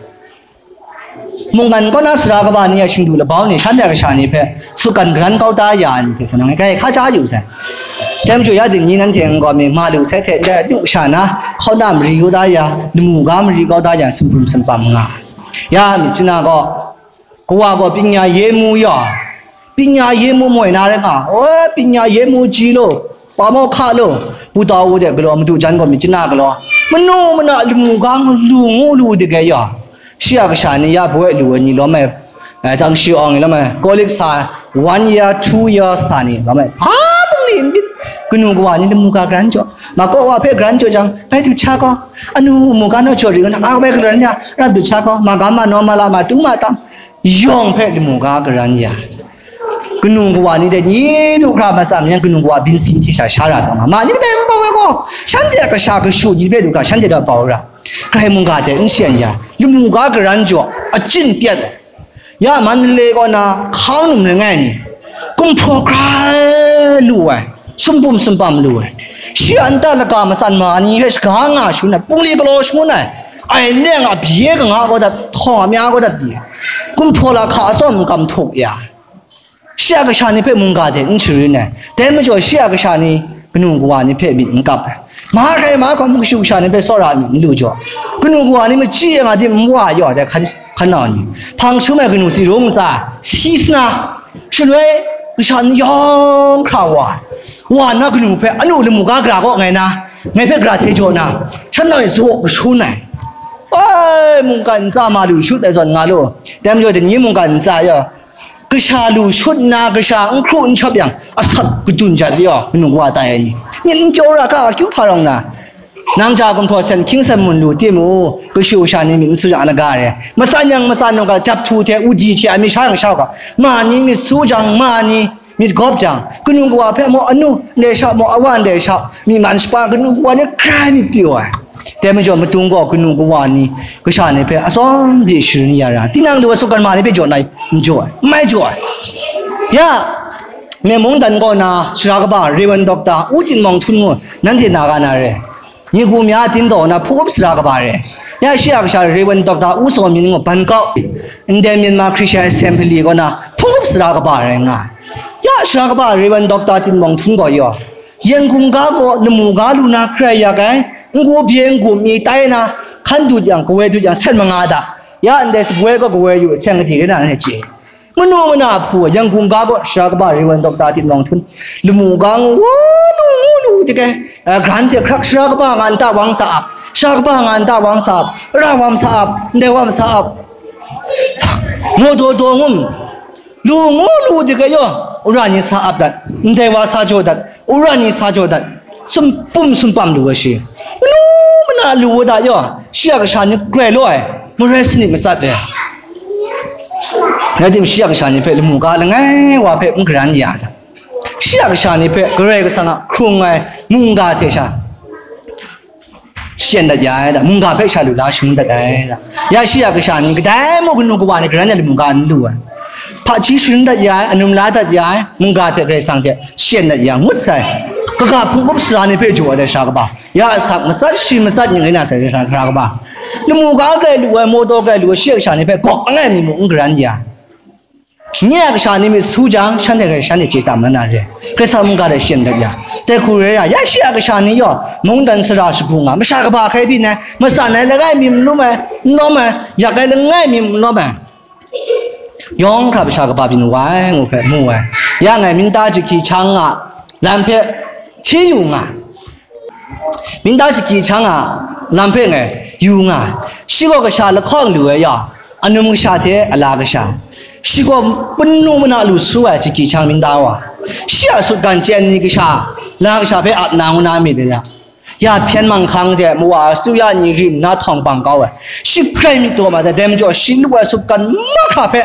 Mungkan kaw na sara kaba ni a shingdu labau ni, shanhte kasha ni hpe sutgan garan kau da ya ai ni hte sa nang, kai hkaja yu sai. Dai majaw, ya dingni nanhte n-gaw mi, ma lu sai hte, ndai du sha na, hkauna mari kau da ya, lamu ga mari kau da ya, sumhpum sumpam nga. Ya, myit chana gaw, kawa gaw pyinya ye mu ya, pyinya ye mu moi na rai nga, o, pyinya ye mu ji lo, pa maw hka lo, pu tau de galaw, madu jan gaw myit chana galaw, manu mana lamu ga ngu lu ngu lu de ge ya, shi a kasha ni ya boi lu ai ni lawm ai, eh, dang shi awng ni lawm ai, college sa, one year, two year sa ni lawm ai, hpa bungli n byin, kanu kawa ni lamu ga garan jaw, ma kaw wa hpe garan jaw jang, bai du cha gaw, anu mu ga naw jaw ri nga, a bai garan ya, rap du cha gaw, ma ga ma naw ma la ma tu ma tam, yawng hpe lamu ga garan ya. Kanu kawa ni de ni du hkra matsam yang, kanu kawa byin sin hte sha sha ra taw nga. Ma ni kadai n bau ai gaw, shanhte a kasha kashu ni hpe du hkra shanhte hta bau ra. Karai mungga hte n shen ya. Lamu ga garan jaw, achyin pyat ai. Ya Mandalay kaw na hkau num langai ni, gumhpraw hkrai lu ai, sumpum sumpam lu ai. Shi a nta laka matsan ma ni hpe shaga nga shangun ai, pungli galaw shangun ai, ai neng a bye kanga kau dat, htawng a mya kau dat di, gumhpraw lahka atsawm n kam htuk ya. Shi a kasha ni hpe mungga hte n sharin ai. Dai majaw shi a kasha ni kanu kawa ni hpe myit n kap ai. Mahkrai mahkawm kashu kasha ni hpe tsawra myit n lu jaw. Kanu kawa ni machyi nga di nwa yaw ai hkan, hkan nau ni. Hpang sum ai kanu si rung ntsa, si sna, shaloi kasha ni yawng hkra wa ai. Wa nna kanu hpe, "Anu lamu ga gara kaw ngai na, ngai hpe gara hte jaw na, shan nau e zaw kashun ai." Ai, mungkan ntsa ma lu shut ai zawn nga lu. Dai majaw, dai ni mungkan ntsa yaw, kasha lu shut nna, kasha n hkru n shap yang, asat kadun jat yaw, kanu kawa tai ai ni. Myit n pyaw ra, ka akyu hpa rawng na. Nang ja gumhpraw sen hkying sen mun lu timung, kashu kasha ni myit n su jang, a laga re. Matsan yang matsan nung ga, jap htu hte, udi hte, a myit sha yang sha u ga, ma ni myit su jang, ma ni myit gawp jang, kanu kawa hpe maw, anu ndai sha maw, awa ndai sha, myi man shapa kanu kawa ni hkrai myit pyaw ai. Dai majaw, madung gaw kanu kawa ni, kasha ni hpe atsawm de sharin ya ra, tinang lu ai sutgan ma ni hpe jaw na n jaw ai, n mai jaw ai. Ya, Myen mungdan kaw na sara kaba Reverend Doctor U Tin Mawng Htun ngu, nanhte na ga na re. Ni ku mya tin taw na hpung up sara kaba re. Ya shi a kasha Reverend Doctor U Saw Myin ngu, Bangkok, ndai Myanmar Christian Assembly kaw na hpung up sara kaba rai nga ai. Ya sara kaba Reverend Doctor Tin Mawng Htun gaw yaw, Yangon ga gaw lamu ga lu na hkrai yak ai, n-gu bye n-gu mi tai na, hkan dut yang, kawoi dut yang, sen manga da. Ya ndai shaboi gaw kawoi yu, seng gadi rai na, nanhte chye. Manu mana hpu, Yangon ga gaw sara kaba Reverend Doctor Tin Mawng Htun, lamu ga ngu, ngu lu, ngu lu, tik ai, eh, gran hte hkrak sara kaba nga nta wang sa ap, sara kaba nga nta wang sa ap, ra wam sa ap, ndai wam sa ap, maw daw daw ngum, lu ngu lu, tik ai yaw, ura ni sa ap dat, ndai wa sa jaw dat, ura ni sa jaw dat, sumpum sumpam lu ai shi. Manu mana lu ai da yaw, shi a kasha ni grai law ai, marai sanit matsat ai. Rai tim, shi a kasha ni hpe lamu ga langai wa hpe n garan ya ai da. Shi a kasha ni hpe Karai Kasang a hkrung ai mungga hte sha shyen dat ya ai da, mungga hpe sha lu la shangun dat ai da. Ya shi a kasha ni kadai mung kanu kawa ni garan ai lamu ga n lu ai. Hpaji sharin dat ya ai, anum la dat ya ai, mungga hte Karai Kasang hte shyen dat ya ngut sai. Kaga hpung up sara ni hpe jaw ai da sara kaba. Ya asak matsat shi matsat ning rai na sai sara kaba. Lamu ga grai lu ai, maw daw grai lu ai, shi a kasha ni hpe gawk langai mi mung n garan ya. Nye a kasha ni myit su jang, shanhte garai shanhte chye tam la na re. Karai Kasang mungga hte shyen dat ya. Dai hku rai ya, ya shi a kasha ni yaw, mungdan sara shagu nga, masha kaba hkrai byin ai, matsan ai langai mi n lum ai, n lawm ai, yak ai langai mi n lawm ai. Yawng hkra masha kaba byin wa ai, ngu hpe mu ai. Ya ngai minta jahki hkyang a lam hpe hti yu nga. Minta jahki hkyang a lam hpe ngai yu nga ai. Shi gaw kasha lahkawng lu ai ya, anum kasha hte ala kasha, shi gaw punu mana lu su ai chiki chyang minda wa, shi a sutgan chyen ni kasha, la kasha hpe ap na ngu na myit dai ya, ya hpyen manghkang de mawa asuya ni rim na htawng bang kau ai, shi grai myit taw ma dai, dai majaw shi lu ai sutgan mahkra hpe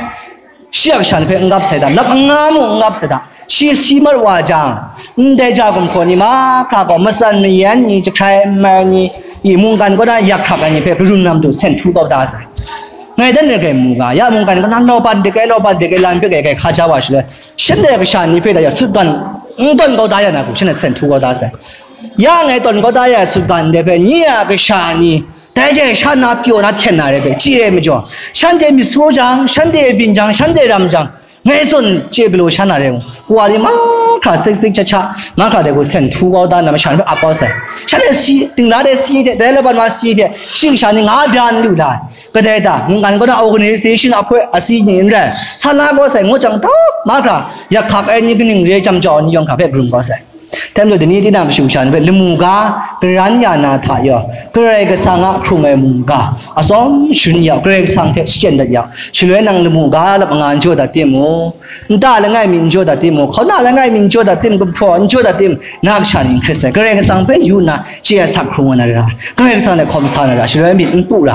shi a kasha ni hpe n gap sai da, lap anga mung n gap sai da. Shi si mat wa jang, ndai ja gumhpraw ni mahkra gaw matsan mayan ni, jahkrai n mai ni, i mungkan kaw na yak hkrak ai ni hpe karun na matu sen htu kau da sai. Ngai dan re gai mu ga, ya mungkan kaw na lawban de gai, lawban de gai, lan hpe gai gai hka ja wa shaloi, shanhte kasha ni hpe da ya sutgan n tawn kau da ya na hku, shanhte sen htu kau da sai. Ya ngai tawn kau da ya sutgan de hpe, nye a kasha ni, dai jai sha na pyaw na hten na re hpe chye ai majaw, shanhte myit su jang, shanhte byin jang, shanhte ram jang, ngai zawn chye galaw sha na re ngu. Kawa ni mahkra sik sik cha cha, mahkra dai hku sen htu kau da na masha ni hpe ap kau sai. Shanhte si, dingla de si hte, dai laban wa si hte, shing sha ni nga bya n lu la ai. Kadai ta, mungkan kaw na organization ahpoi asi ni n rai, sa la kau sai ngut jang, tau mahkra, yak hkak ai ni, kaning re jam jau ai ni yawng hkra hpe karum kau sai. Dai majaw, dai ni tinang kashu kasha ni hpe lamu ga karan ya na hta yaw, Karai Kasang a hkrung ai mungga atsawm sharin yau, Karai Kasang hte shachyen dat yau, shaloi nang lamu ga lap anga n jaw dat timung, nta langai mi n jaw dat timung, hkauna langai mi n jaw dat tim, gumhpraw n jaw dat tim, na kasha ni n hkrit sai. Karai Kasang hpe yu nna chye ai sak hkrung wa na ra, Karai Kasang hte hkawm sa na ra, shaloi myit n pu ra,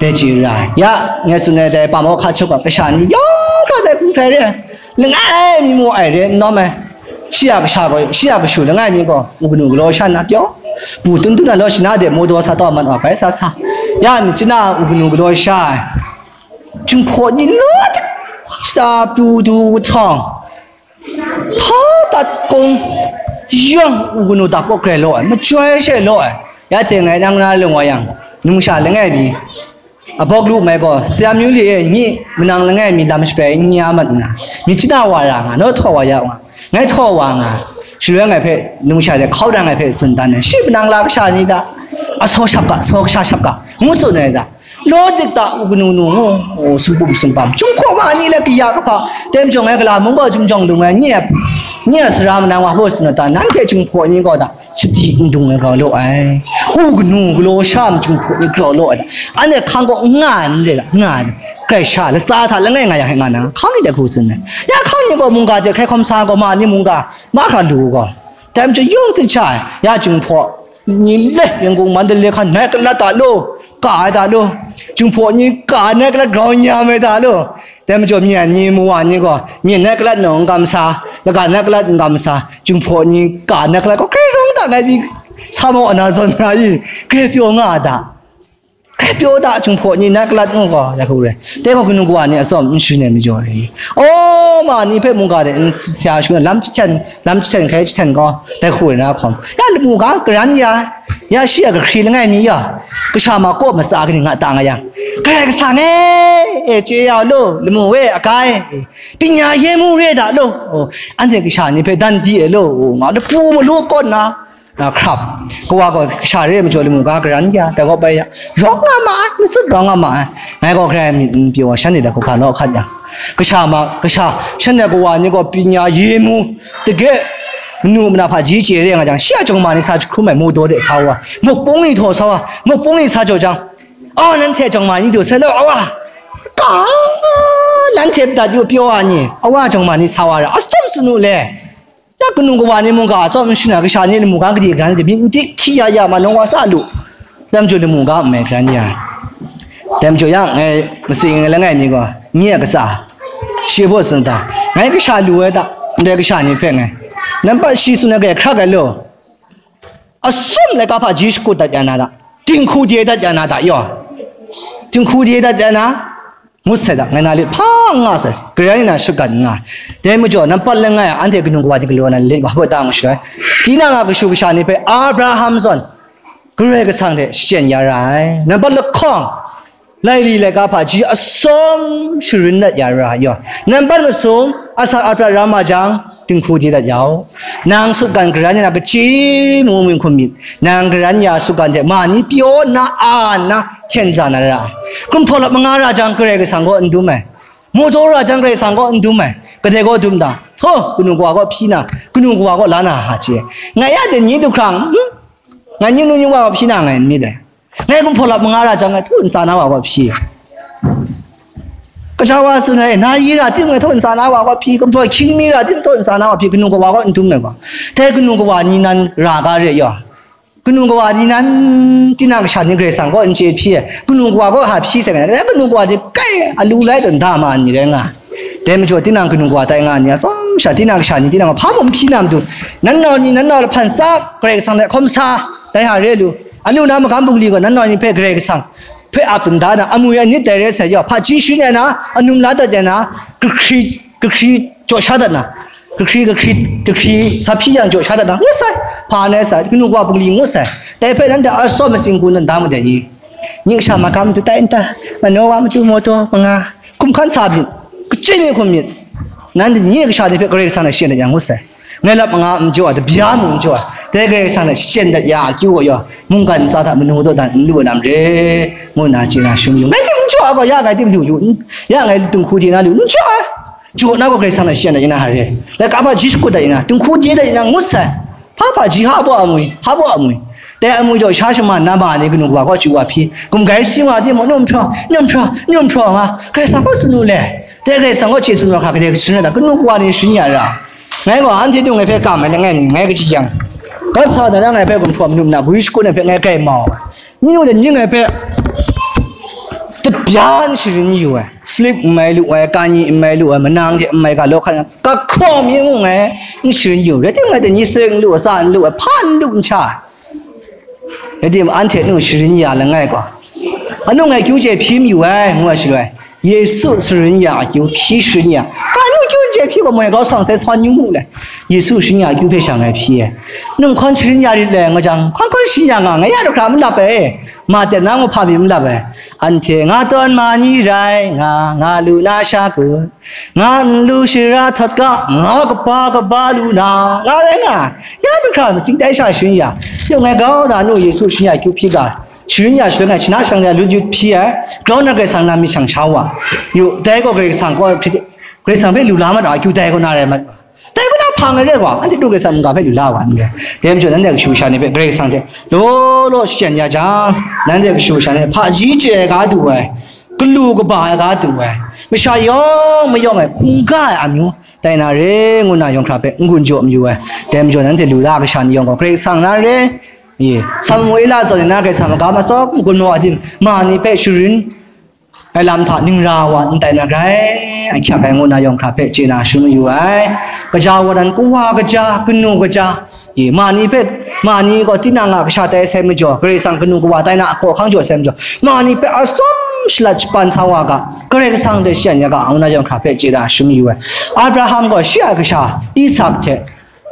dai chye ra. Ya, ngai tsun ai dai, Pamawhka chyawm a kasha ni yawng hkra dai hku hkrai re ai. Langai mi mu ai re n nawm ai. Shi a kasha gaw, shi a kashu langai mi gaw, u kanu galaw sha nna pyaw, bu tun tun na law, shana de modaw sa taw mat wa bai sa sa. Ya ni chana u kanu galaw sha ai. Jinghpaw ni law, shata pru du htawng, hpa dat kung, yawng u kanu dap kaw grai law ai, machyoi she law ai. Ya teng ngai nang na lung wa yang, numsha langai mi, Abawk lu mai gaw, Samuel e, nyi manang langai mi lam shabai n ya mat nna, myit chana wa ra nga, naw htaw wa ya nga, ngai htaw wa nga, shaloi ngai hpe, numsha de hkau dan ngai hpe tsun dan ai, shi manang la kasha ni da, asaw shap ga, saw kasha shap ga, ngu tsun ai da, law dik da, u kanu nu ngu, sumpu sumpa, chyum hkaw ma ni le kaya kahpa, tem jawng ai gala mung gaw, chyum jawng dung ai, nye, nye sara manang wa hpaw tsun ai da, nanhte chyum hpaw ni gaw da, sadi n dung ai grau law ai, u kanu galaw sha ai chyum hpaw ni grau law ai, anhte hkang gaw n nga ai n re, nga ai, grai sha latsa hta langai nga yang hpe nga na, hkang ni dai hku tsun ai. Ya hkang ni gaw mungga hte hkrai hkawm sa gaw, ma ni mungga mahkra lu gaw, dai majaw yawng tsit sha ai, ya chyum hpaw ni le, Yangon, Mandalay hkan nai kalat da law, ka ai da law, chyum hpaw ni ka nai kalat grau nyam ai da law, dai majaw myen ni, mawa ni gaw, myen nai kalat naw n kam sa, laga nai kalat n kam sa, chyum hpaw ni ka nai kalat gaw, grai rawng da ngai pyi, sa maw ana zawn na i, grai pyaw nga a da. Grai pyaw da, chyum hpaw ni nai kalat ngu gaw, ya hku re. Dai gaw kanu kawa ni atsawm n sharin ai majaw re. Aw, ma ni hpe mungga de n sya shangun, lam jahten, lam jahten hkrai jahten gaw, dai hku re na hkawm. Ya lamu ga karan ya, ya shi a kahkri langai mi ya, kasha ma kaw matsa kaning nga ta nga yang, Karai Kasang e, e, chye ya law, lamu e, akai, e, pyinya ye mu re da law, o, anhte kasha ni hpe dan di e law, o, nga lapu malu kaw nna, na hkrap, kawa gaw kasha re ai majaw lamu ga karan ya, dai gaw bai ya, rawng nga ma ai, matsut rawng nga ma ai, ngai gaw grai myit n pyaw ai, shanhte dai hku hka law hkat yang, kasha ma, kasha, shanhte kawa ni gaw pyinya ye mu, dage, manu mana hpaji chye re nga jang, shi a jawng ma ni sa jahkrum ai, modaw de sa wa, mukpung ni htaw sa wa, mukpung ni sa jaw jang, a, nanhte jawng ma ni du sai law, awa, ka, nanhte dat yu pyaw a ni, awa jawng ma ni sa wa ra, atsawm tsun u le. Ya kanu kawa ni mungga atsawm n sharin ai, kasha ni lamu ga gade grai de myit n di, hkyi ya ya ma, nawng wa sa lu. Dai majaw lamu ga n mai hkran ya. Dai majaw ya ngai, masing ngai langai mi gaw, nye a katsa, shi hpaw tsun da, ngai kasha lu ai da, ndai kasha ni hpe ngai, nampat shi tsun ai grai hkrak ai law, atsawm laika hpaji shakut dat ya na da, dinghku de dat ya na da yaw, dinghku de dat ya na, ngut sai da, ngai na lit hpa n nga sai, Karai na shagrat n nga ai. Dai majaw, nampat langai a, anhte kanu kawa ni galaw na lit wa hpaw da ngu shaloi, tinang a kashu kasha ni hpe Abraham zawn Karai Kasang hte shachyen ya ra ai. Nampat lahkawng, laili laika hpaji atsawm sharin dat ya ra ai. Nampat masum, asak aprat ram a jang, dinghku di dat yau. Nang sutgan karan ya na, kachyi mu mi hkum myit, nang karan ya sutgan hte ma ni pyaw nna a nna hten za na ra ai. Gumhpraw lap manga ra jang, Karai Kasang gaw n dum ai. Mawdaw ra jang, Karai Kasang gaw n dum ai. Kadai gaw dum ta? Htaw, kanu kawa gaw hpyi na, kanu kawa gaw la na hka chye. Ngai ya de ni du hkrang, hmm? Ngai ni nu ni wa gaw hpyi na ngai n myit dai. E, gumhpraw lap manga ra jang, e, htaw ntsa na wa gaw hpyi. Kaja wa tsun ai, na yi ra tim, e, htaw ntsa na wa gaw hpyi, gumhpraw hkying mi ra tim, htaw ntsa na wa hpyi, kanu kawa gaw n dum ai gaw. Dai kanu kawa ni nan ra ga re yaw. Kanu kawa ni nan, tinang kasha ni Karai Kasang kaw n chye hpyi ai, kanu kawa kaw ha hpyi sai nga, e, kanu kawa ni kai alu lai taw nda ma ni rai nga. Dai majaw tinang kanu kawa tai nga ni, atsawm sha tinang kasha ni tinang hpa mung hpyi na matu, nan nau ni nan nau lahpan tsa, Karai Kasang hte hkawm sa, dai ha re lu, alu na magam bungli gaw nan nau ni hpe Karai Kasang hpe ap nda na, amwi anit dai re sai yaw, hpaji sharin ya na, anum la dat ya na, kahkri, kahkri jaw sha dat na, kahkri, kahkri, kahkri sa hpyi yang jaw sha dat na, ngut sai, hpa nai sai, kanu kawa bungli ngut sai, dai hpe nanhte atsawm matsing gun dan da mu dai ni? Nyi kasha magam matu tai n ta, mano wa matu moto manga, hkum hkan sa myit, kachyin mi hkum myit, nanhte nyi kasha ni hpe Karai Kasang hte shachyen dat yang ngut sai. Ngai lap manga n jaw ai, tabya mung n jaw ai, dai Karai Kasang hte shachyen dat ya akyu gaw yaw, mungkan ntsa hta manu dawdan n lu ai lam re, ngu nna chye na shum yu. Ngai tim n jaw ai gaw, ya ngai tim lu yu, n-, ya ngai dinghku de na lu, n jaw ai. Jaw na gaw Karai Kasang hte shachyen dat ya na hare. Laika hpaji shakut dat ya na, dinghku de dat ya na, ngut sai. Hpa hpaji ha baw amwi, ha baw amwi. Dai amwi jaw sha shaman na ma ni kanu kawa kaw chyu wa hpyi, gumgai si wa timung, nu n hpraw, nu n hpraw, nu n hpraw nga, Karai Kasang kaw tsun u le. Dai Karai Kasang kaw hte tsun wa hkra, kadai tsun ai ta, kanu kawa ni sharin ya ra. Ngai gaw anhte dung ngai hpe kam ai langai mi, ngai kaji yang, gat sa na ra ngai hpe gumhpraw manu na gwi shakut ai hpe ngai grai mau ai. Nyi nu de nyi ngai hpe tabya n sharin yu ai, slip n mai lu ai, kanyi n mai lu ai, manang hte n mai ga law hkan, kahkaw mi mung ngai n sharin yu, rai timung ngai hte nyi slip n lu ai, tsa n lu ai, hpa n lu n hta ai. Rai timung, anhte nu sharin ya langai gaw, anu ngai kyu chye hpyi mayu ai, ngu ai shaloi, Yesu sharin ya akyu, hpyi sharin ya. Ka nu kyu n chye hpyi gaw, moi kau sawng sai sawn yu mu le. Yesu sharin ya akyu hpe sha ngai hpyi ai. Nung hkawn sharin ya rit le, nga jang, hkawn hkawn sharin ya nga, ngai ya lu hkra malap ai. Ma ten na ngu hpa mi malap ai. Anhte nga tawn ma ni rai, nga, nga lu na sha kut, nga n lu shara htawt ga, nga kaba kaba lu na, nga rai nga, ya lu hkra matsing tai sha sharin ya. Yung ngai grau na nu Yesu sharin ya akyu hpyi ga, sharin ya shaloi ngai shana shang ya lut yut hpyi ai, grau na Karai Kasang na myit shang sha wa. Yu, dai gaw Karai Kasang kaw, Karai Kasang hpe lu la mat ai, akyu dai kaw na rai mat. Dai kaw na hpang ai rai wa, anhte du Karai Kasang mungga hpe lu la wa n rai. Dai majaw nanhte kashu kasha ni hpe Karai Kasang hte law law shachyen ya jang, nanhte kashu kasha ni hpaji chye ai ga du ai, galu kaba ai ga du ai, masha yawng mayawng e hkungga ai amyu tai na re, ngu na yawng hkra hpe n-gun jaw mayu ai. Dai majaw nanhte lu la kasha ni yawng gaw Karai Kasang na re, Samuela zawn na Karai Kasang magam atsawm gun maw adim, ma ni hpe sharin ai lam hta ningra wa n tai na rai, ahkyak ai ngu na yawng hkra hpe chye na shum yu ai. Kaja wa nan kawa kaja, kanu kaja, e, ma ni hpe, ma ni gaw tinang a kasha tai sai majaw, Karai Kasang kanu kawa tai na ahkaw ahkang jaw sai majaw, ma ni hpe atsawm shalat shapan sa wa ga, Karai Kasang hte shachyen ya ga, ngu na yawng hkra hpe chye na shum yu ai. Abraham gaw shi a kasha Isak hte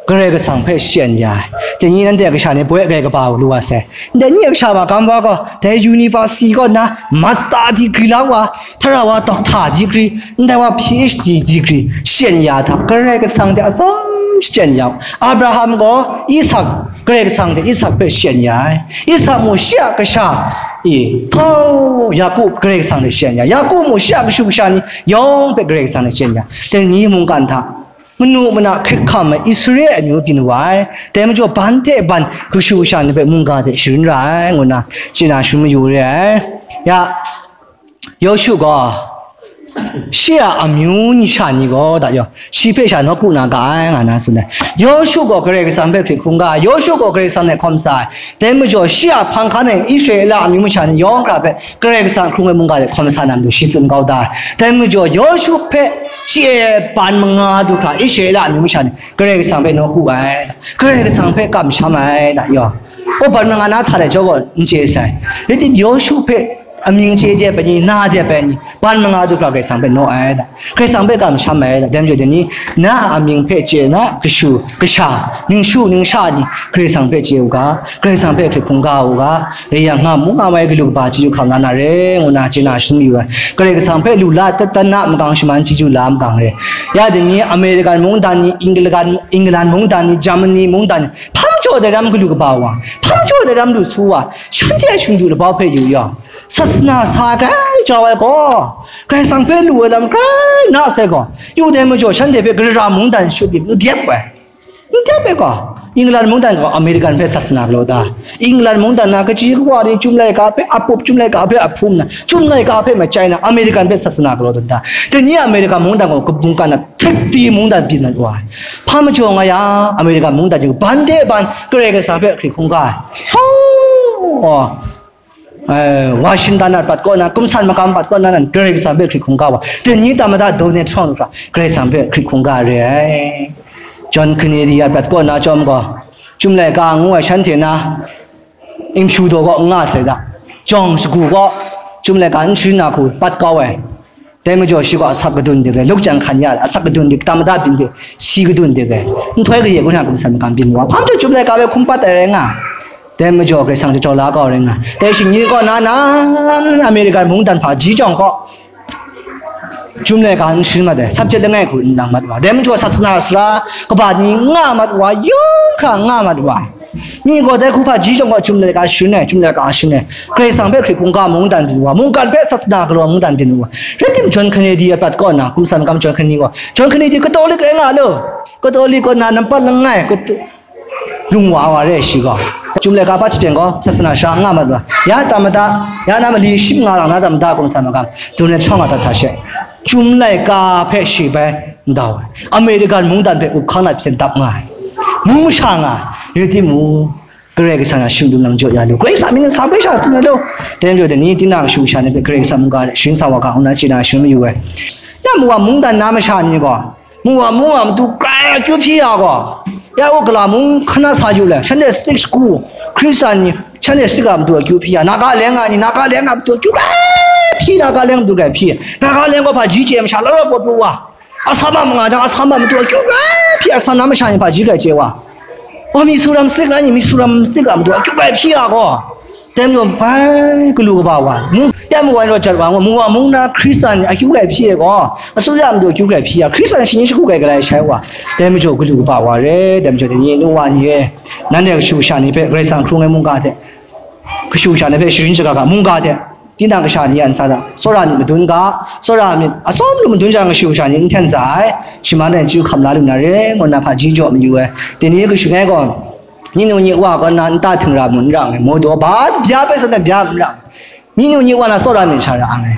Karai Kasang hpe shachyen ya ai. Dai ni nanhte kasha ni poi grai kaba u lu wa sai. Ndai ni kasha magam wa gaw, dai university kaw na master degree la wa, tara wa doctor degree, ndai wa P H D degree shachyen ya hta, Karai Kasang hte atsawm shachyen ya u. Abraham gaw Isak, Karai Kasang hte Isak hpe shachyen ya ai. Isak mung shi a kasha, e, htau Yaku Karai Kasang hte shachyen ya. Yaku mung shi a kashu kasha ni yawng hpe Karai Kasang hte shachyen ya. Dai ni mungkan hta, manu mana hkrit hkam ai Israela amyu byin wa ai, dai majaw ban hte ban kashu kasha ni hpe mungga hte sharin ra ai, ngu nna chye na shum mayu re ai. Ya, Yawshu gaw shi a amyu ni sha ni gaw, da yaw, shi hpe sha nawku na ga ai, nga na tsun ai. Yawshu gaw Karai Kasang hpe hkrit hkungga ai, Yawshu gaw Karai Kasang hte hkawm sa ai. Dai majaw shi a hpang hkan e Israela amyu masha ni yawng hkra hpe Karai Kasang hkrung ai mungga hte hkawm sa na matu shi tsun kau da ai. Dai majaw Yawshu hpe chye ai ban manga du hkra Israela amyu masha ni Karai Kasang hpe nawku ai, Karai Kasang hpe kamsham ai, da yaw. Ban manga na hta de jaw gaw n chye sai. Rai tim, Yawshu hpe amying chye de ai ni, na de ai ni, ban manga du hkra Karai Kasang hpe naw ai da, Karai Kasang hpe kamsham ai da. Dai majaw dai ni, na a amying hpe chye na kashu kasha, ningshu ningsha ni Karai Kasang hpe chye u ga, Karai Kasang hpe hkrit hkungga u ga, rai yang, nga mu nga mai galu kaba chyeju hkam la na re, ngu na chye na shani yu ai. Karai Kasang hpe lu la dat dan na magang shaman chyeju la magang re. Ya dai ni, American mungdan ni, England, England mungdan ni, Germany mungdan ni, hpa majaw dai ram galu kaba wa, hpa majaw dai ram lu su wa, shanhte a shingdu labau hpe yu yang, sasana sa grai jau ai gaw, Karai Kasang hpe lu ai lam grai na sai gaw, yu dai majaw shanhte hpe gara mungdan shut dip n dep ai, n dep ai gaw, England mungdan gaw American hpe sasana galaw da. England mungdan na kaji kawa ni Chyum laika hpe a pup, Chyum laika hpe a hpum na, Chyum laika hpe machyai na, American hpe sasana galaw da. Dai ni American mungdan gaw kabungkan na hkrit di mungdan byin na wa. Hpa majaw nga ya, American mungdan gaw ban de ban Karai Kasang hpe hkrit hkungga ai. Hau! Oh. Eh, Washington a pat kaw na, kumsan makam pat kaw na, nan Karai Kasang hpe hkrit hkungga wa. Dai ni tamada Donald Trump hkra Karai Kasang hpe hkrit hkungga re ai. John Kennedy a pat kaw na chyawm gaw, Chyum laika ngu ai shanhte na, Inpyu daw kaw n nga sai da. Jawng shagu kaw, Chyum laika n sharin na hku pat kau ai. Dai majaw shi gaw asak kadun dik ai, luk jang hkan ya ai, asak kadun dik, tamada byin dik, si kadun dik ai, nhtoi kaye kun hta kumsan makam byin wa, hpa majaw Chyum laika hpe hkum pat ai rai nga ai. Dai majaw Karai Kasang jaw la kau rai nga ai. Dai shingni kaw na, nan American mungdan hpaji jawng kaw, Chyum laika n sharin mat ai, subject langai hku n lang mat wa. Dai majaw sasana sara kaba ni nga mat wa, yung hkra nga mat wa. Mi gaw dai hku hpaji jawng gaw Chyum laika sharin ai, Chyum laika sharin ai. Karai Kasang hpe hkrit hkungga mungdan byin wa, mungkan hpe sasana galaw mungdan byin wa. Rai tim, John Kennedy a prat kaw na, kumsan makam John Kennedy gaw, John Kennedy Katolik rai nga lu. Katolik kaw na nampat langai, Kato-, lung wa wa re shi gaw. Chyum laika hpa hpyen gaw, sasana sara nga mat wa. Ya tamada, ya na mali ship nga lang na tamada kumsan makam, Donald Trump a prat hta she. Chyum laika hpe shi bai ndau ai. American mungdan hpe up hkang na hpyen dap nga ai. Mung masha nga ai. Rai timung, Karai Kasang a shingdum nang jaw ya lu. Karai Kasang mying nsang hpe sha tsun ai lu. Dai majaw dai ni, tinang kashu kasha ni hpe Karai Kasang mungga hte sharin sa wa ga, ngu na chye na sharin mayu ai. Ya mu wa mungdan na masha ni gaw, mu wa mung a matu grai akyu hpyi ya gaw, ya u gala mung hkan na sa yu le, shanhte stick shagu, Hkristan ni shanhte stick a matu akyu hpyi ya, Naga leng a ni, Naga leng a matu akyu grai hpyi, Naga leng a matu grai hpyi, Naga leng gaw hpaji chye masha lau lau pawt pru wa. Assam a manga jang, Assam a matu akyu grai hpyi, Assam na masha ni hpaji grai chye wa. Wa Mizoram stick a ni, Mizoram stick a matu akyu grai hpyi ya gaw, dai majaw bai galu kaba wa, mu, ya mu wa ni raw jat wa, mu wa mung na Hkristan ni akyu grai hpyi ai gaw, asuya matu akyu grai hpyi ya, Hkristan shani shagu grai galai shai wa, dai majaw galu kaba wa re, dai majaw dai ni nu wa ni e, nanhte kashu kasha ni hpe Karai Kasang hkrung ai mungga hte, kashu kasha ni hpe sharin shaga ga mungga hte, tinang kasha ni a ntsa hta, tsawra myit madun ga, tsawra myit atsawm lu madun jang, kashu kasha ni n hten za ai, shi man e chyu hkam la lu na re, ngu na hpaji jaw mayu ai. Dai ni kashu ngai gaw, Ni nu ni wa gaw na nta htingra mu n ra nngai, mawdaw ba bya bai sa na bya n ra nngai. Ni nu ni wa na tsawra myit sha ra nngai.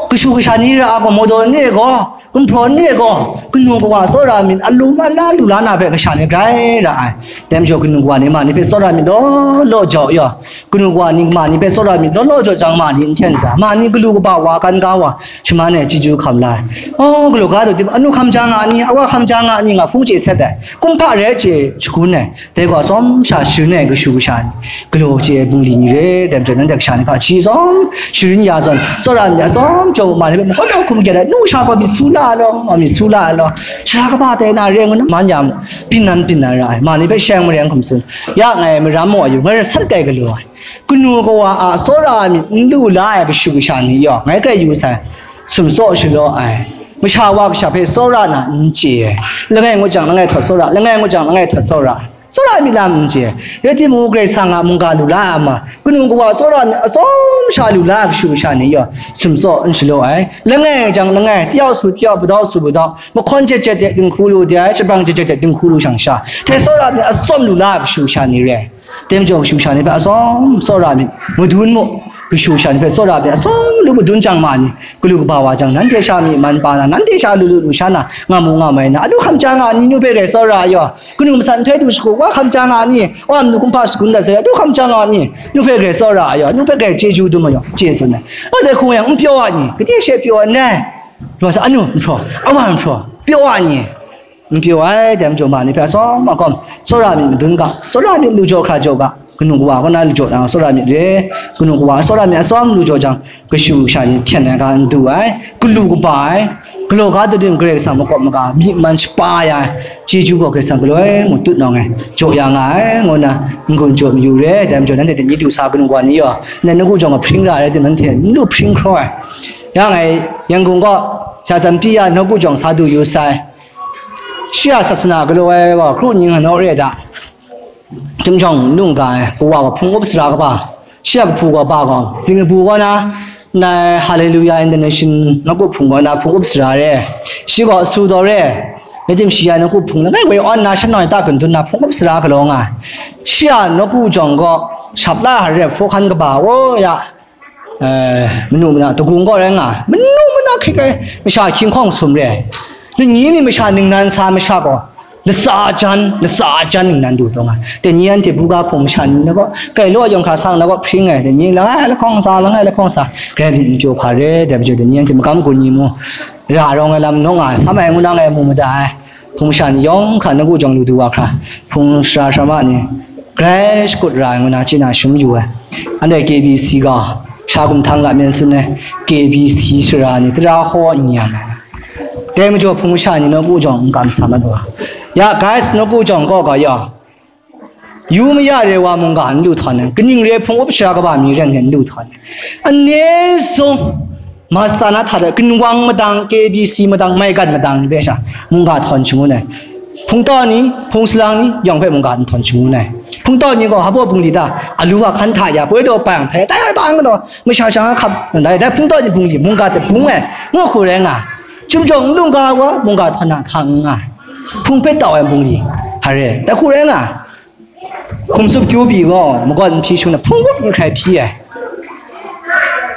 Kashu kasha ni ra a gaw mawdaw n re gaw, gumhpraw n re gaw, kanu kawa tsawra myit a lu ma la lu la na hpe kasha ni grai ra ai. Dai majaw kanu kawa ni ma ni hpe tsawra myit law law jau yaw, kanu kawa ni ma ni hpe tsawra myit law law jau jang ma ni n hten sa, ma ni galu kaba wa kan ga wa, shaman e chyeju hkam la ai. Oh, galaw ga daw tim, anu hkam ja nga ni, awa hkam ja nga ni, nga hpung chye sat ai. Kumhpa re chye shagun ai. Dai gaw atsawm sha sharin ai kashu kasha ni, galaw chye ai bungli ni re, dai majaw nanhte kasha ni hpa hti tsawm sharin ya zawn, tsawra myit atsawm jaw ma ni hpe, mahkawn mahkum hkrum ai, nu sha gaw myit su la ai law, myit su la ai law, sara kaba tai na re ngu na, man ya mu, byin nan byin nan ra ai, ma ni hpe sheng mareng hkum tsun, ya ngai maram maw yu, ngai rasat kai galaw ai, kanu kawa a tsawra myit n lu la ai kashu kasha ni yaw, ngai grai yu sai, sumtsaw shalaw ai, masha wa kasha hpe tsawra na n chye ai, langai ngut jang langai htawt tsawra, langai ngut jang langai htawt tsawra, tsawra myit lam n chye ai. Rai timung, Karai Kasang a mungga lu la ai ma, kanu kawa tsawra myit atsawm sha lu la ai kashu kasha ni yaw, sumtsaw n shalaw ai. Langai jang langai, tayau su tayau, padau su padau, mahkawn jat jat de dinghku lu de ai, shabrang jat jat de dinghku lu shang sha, hte tsawra myit atsawm lu la ai kashu kasha ni re. Dai majaw kashu kasha ni hpe atsawm tsawra myit, madun mu, kashu kasha ni hpe tsawra myit atsawm lu madun jang ma ni, galu kaba wa jang, nanhte sha myi man pa na, nanhte sha lu lu lu sha na, nga mu nga mai na, anu hkam ja nga ni, nu hpe grai tsawra yaw, kanu masat nhtoi du shagu, wa hkam ja nga ni, wa manu kumhpa shagun dat sai, anu hkam ja nga ni, nu hpe grai tsawra yaw, nu hpe grai chyeju dum ai yaw, chye tsun ai. Wa dai hkung yang n pyaw ai ni, gade she pyaw ai n rai, raw sa, anu nhpraw, awa nhpraw, pyaw ai ni, n pyaw ai, dai majaw ma ni hpe atsawm agawm, tsawra myit madun ga, tsawra myit lu jaw hkra jaw ga, kanu kawa kaw na lu jaw na tsawra myit re, kanu kawa tsawra myit atsawm lu jaw jang, kashu kasha ni hten ai ga n du ai, galu kaba ai, galaw ga daw tim Karai Kasang makawp maga, myi man shapa ya ai, chyeju gaw Karai Kasang galoi mung tut nawng ai, jaw ya nga ai, ngu na n-gun jaw mayu re, dai majaw nanhte dai ni du sa kanu kawa ni yaw, ndai nawku jawng a hpring ra ai rai tim, nanhte n lu hpring hkraw ai. Ya ngai, Yangon gaw, Sha Tsan Pyi Ya nawku jawng sa du yu sai. Shi a sasana galaw ai gaw, Hkru ni nga naw re ai hta, Tumjawng nungga ai, kawa gaw hpung up sara kaba, shi a kahpu gaw ba gaw, Singapore kaw na, ndai Hallelujah International nawku hpung kaw na hpung up sara re, shi gaw su daw re, Rai tim, shi a nawku hpung langai woi awn na shanoi ta gun dun na hpung up sara galaw nga ai. Shi a nawku jawng gaw shap la hare hpawhkan kaba, o ya, eh, manu mana dagung gaw rai nga ai. Manu mana hkrit ai masha hkying hkawng sum re ai. Lani mi masha ningnan sa masha gaw latsa jan, latsa jan ningnan du taw nga ai. Dai ni anhte buga hpung masha ni na gaw, kai law yawng hkra sang na gaw hpring ai. Dai ni langai lahkawng sa, langai lahkawng sa, grai myit n pyaw hpa re. Dai majaw dai ni anhte magam gun ni mu, ra rawng ai lam naw nga ai, sam ai ngu na ngai mu mada ai. Hpung masha ni yawng hkra nawku jawng lu du wa hkra, hpung sara sara ma ni grai shakut ra ai ngu na chye na shum yu ai. Anhte K B C gaw sha gumhtam ga myen tsun ai, K B C sara ni tara hkaw n yang ai. Dai majaw hpung masha ni nawku jawng n kam sa mat wa. Ya, guys, nawku jawng kaw ga ya, yu maya re wa mungga n lu htawn ai, kaning re hpung up sara kaba mi ren ren n lu htawn ai. Ane sung, masta na hta de, ginwang madang, K B C madang, maigan madang ni hpe sha, mungga htawn shangun ai. Hpungtau ni, hpung salang ni, yawng hpe mungga n htawn shangun ai. Hpungtau ni gaw, hpa bungli ta, alu a hkan hta ya, poi taw pang hpe, tai ai bang galaw, masha shang a hkap, ndai, dai hpungtau ni bungli, mungga hte bung ai, ngu hku rai nga ai. Chyum jawng n lungga wa, mungga htawn na hkang n nga ai. Hpung hpe tau ai bungli, hpa re, dai hku rai nga ai. Hkum tsup kyu pyi gaw, magawn nhpyi shung na hpung wup ni hkrai hpyi ai.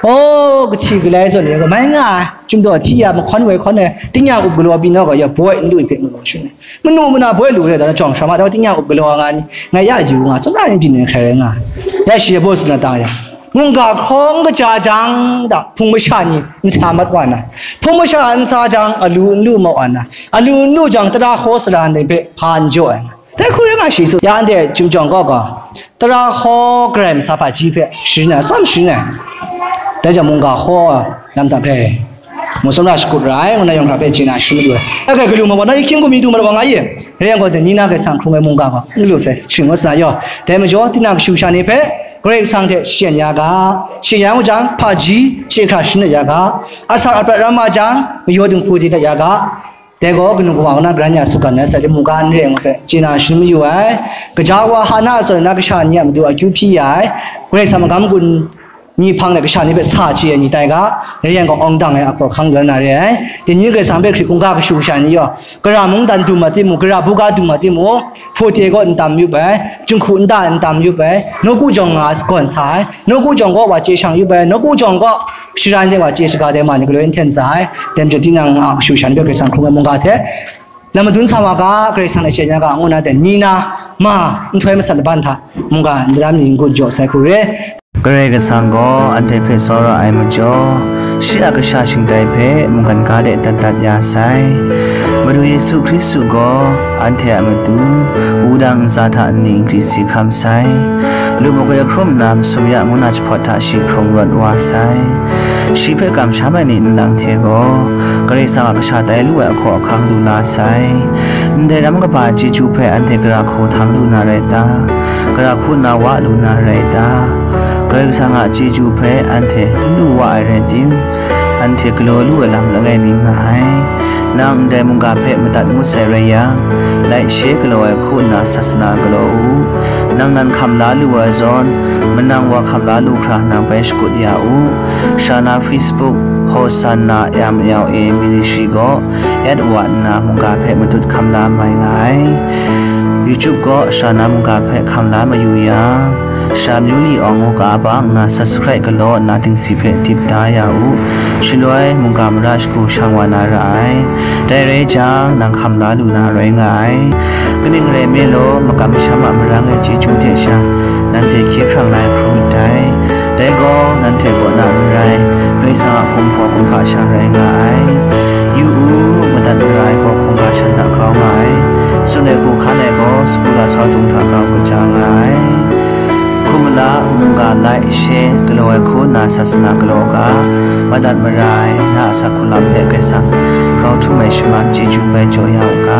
O, kahti galai zawn ni gaw, mai nga ai. Chyum daw hti ya, mahkawn woi hkawn ai, tingnyang up galaw pyi naw gaw, ya boi n lu hpe magaw shung ai. Manu mana boi lu re, da na jawng sha ma, da tingnyang up galaw nga ni, ngai ya yu nga, tsun ra yin byin ai hkrai rai nga ai. Ya shi ya baw tsun na ta ya. Mungga hkaw n kaja jang, da, hpung masha ni n sa mat wa na. Hpung masha n sa jang, alu n lu ma wa na. Alu n lu jang, tara hkaw sara ndai hpe hpa n jaw ai. Dai hku rai nga shi su, ya anhte Chyum jawng kaw gaw, tara hkaw garai masa hpaji hpe sharin ai, atsawm sharin ai. Dai jang mungga hkaw lam hta garai mu tsawm ra shakut ra ai, ngu na yawng hkra hpe chye na shum yu ai. Dai garai galu ma gaw, na i hkying gumi du ma wa nga i? Rai yang gaw, dai ni na Karai Kasang hkrung ai mungga gaw, n lu sai, shing ngu sa na yaw. Dai majaw, tinang kashu kasha ni hpe Karai Kasang hte shachyen ya ga, shachyen ya ngu jang, hpaji she hkra sharin ya ga, asak aprat ram ma jang, mayaw dinghku di dat ya ga, Dai gaw kanu kawa na karan ya su gan ai, sai mungga n re ai ngu hpe chye na shadawn mayu ai. Gaja wa Hana a zawn na kasha ni a matu akyu hpyi ya ai. Karai Kasang magam gun ni hpang de kasha ni hpe sa chye ai ni tai ga, rai yang gaw awng dang ai ahkaw ahkang rai na re ai. Dai ni Karai Kasang hpe hkrit hkungga kashu kasha ni yaw, gara mungdan dum ma timung, gara buga dum ma timung, hpawte gaw n tam yup ai, jinghku nta n tam yup ai, nawku jawng nga gawn sa ai, nawku jawng gaw wa chye shang yup ai, nawku jawng gaw shara ni hte wa chye shaga dai ma ni galoi n hten sa ai. Dai majaw tinang a kashu sha ni hpe Karai Kasang hkrung ai mungga hte lam madun sa wa ga, Karai Kasang hte shachyen ya ga, ngu na dai ni na ma nhtoi masat laban hta mungga ndaram ni n-gun jaw sai hku re. Karai Kasang gaw anhte hpe tsawra ai majaw, shi a kasha shingtai hpe mungkan ga de dat dat ya sai. Madu Yesu Hkristu gaw anhte a matu wudang ntsa hta nni nkri si hkam sai. Lu makoi hkrum nna masum ya ngu na jahpawt hta shi hkrung rawt wa sai. Shi hpe kamsham ai ni nlang hte gaw, Karai Kasang a kasha tai lu ai ahkaw ahkang lu la sai. Ndai ram kaba chyeju hpe anhte gara hku htang lu na rai ta? Gara hku nna wa lu na rai ta? Karai Kasang a chyeju hpe anhte n lu wa ai rai tim, anhte galaw lu ai lam langai mi nga ai. Nang ndai mungga hpe madat ngut sai rai yang, like share galaw ai hku nna sasana galaw u. Nang nan hkam la lu ai zawn, manang wa hkam la lu hkra nang bai shakut ya u. Sha na Facebook, Hosanna M L A Ministry gaw, at wa nna mungga hpe matut hkam la mai nga ai. YouTube gaw sha na mungga hpe hkam la mayu yang, Sha Myu Li Awng ngu ga bang nna subscribe galaw nna dingsi hpe dip da ya u. Shaloi mungga mara shagu shang wa na ra ai. Dai rai jang, nang hkam la lu na rai nga ai. Kaning rai nme law, makam masham a marang ai chyeju hte sha, nanhte hkye hkrang na ai hkrum ndai. Dai gaw, nanhte kaw na n rai, Karai Kasang a kumhpaw kumhpa sha rai nga ai. Yu u, madat mara ai gaw hkungga shan hta grau nga ai. Tsun ai hku hkan ai gaw, sagu lasau dung hta grau kaja nga ai. Hkum mala, mungga like, share galaw ai hku nna sasana galaw u ga, madat mara ai na a asak hku lam hpe Karai Kasang grau htum ai shaman chyeju bai jaw ya u ga.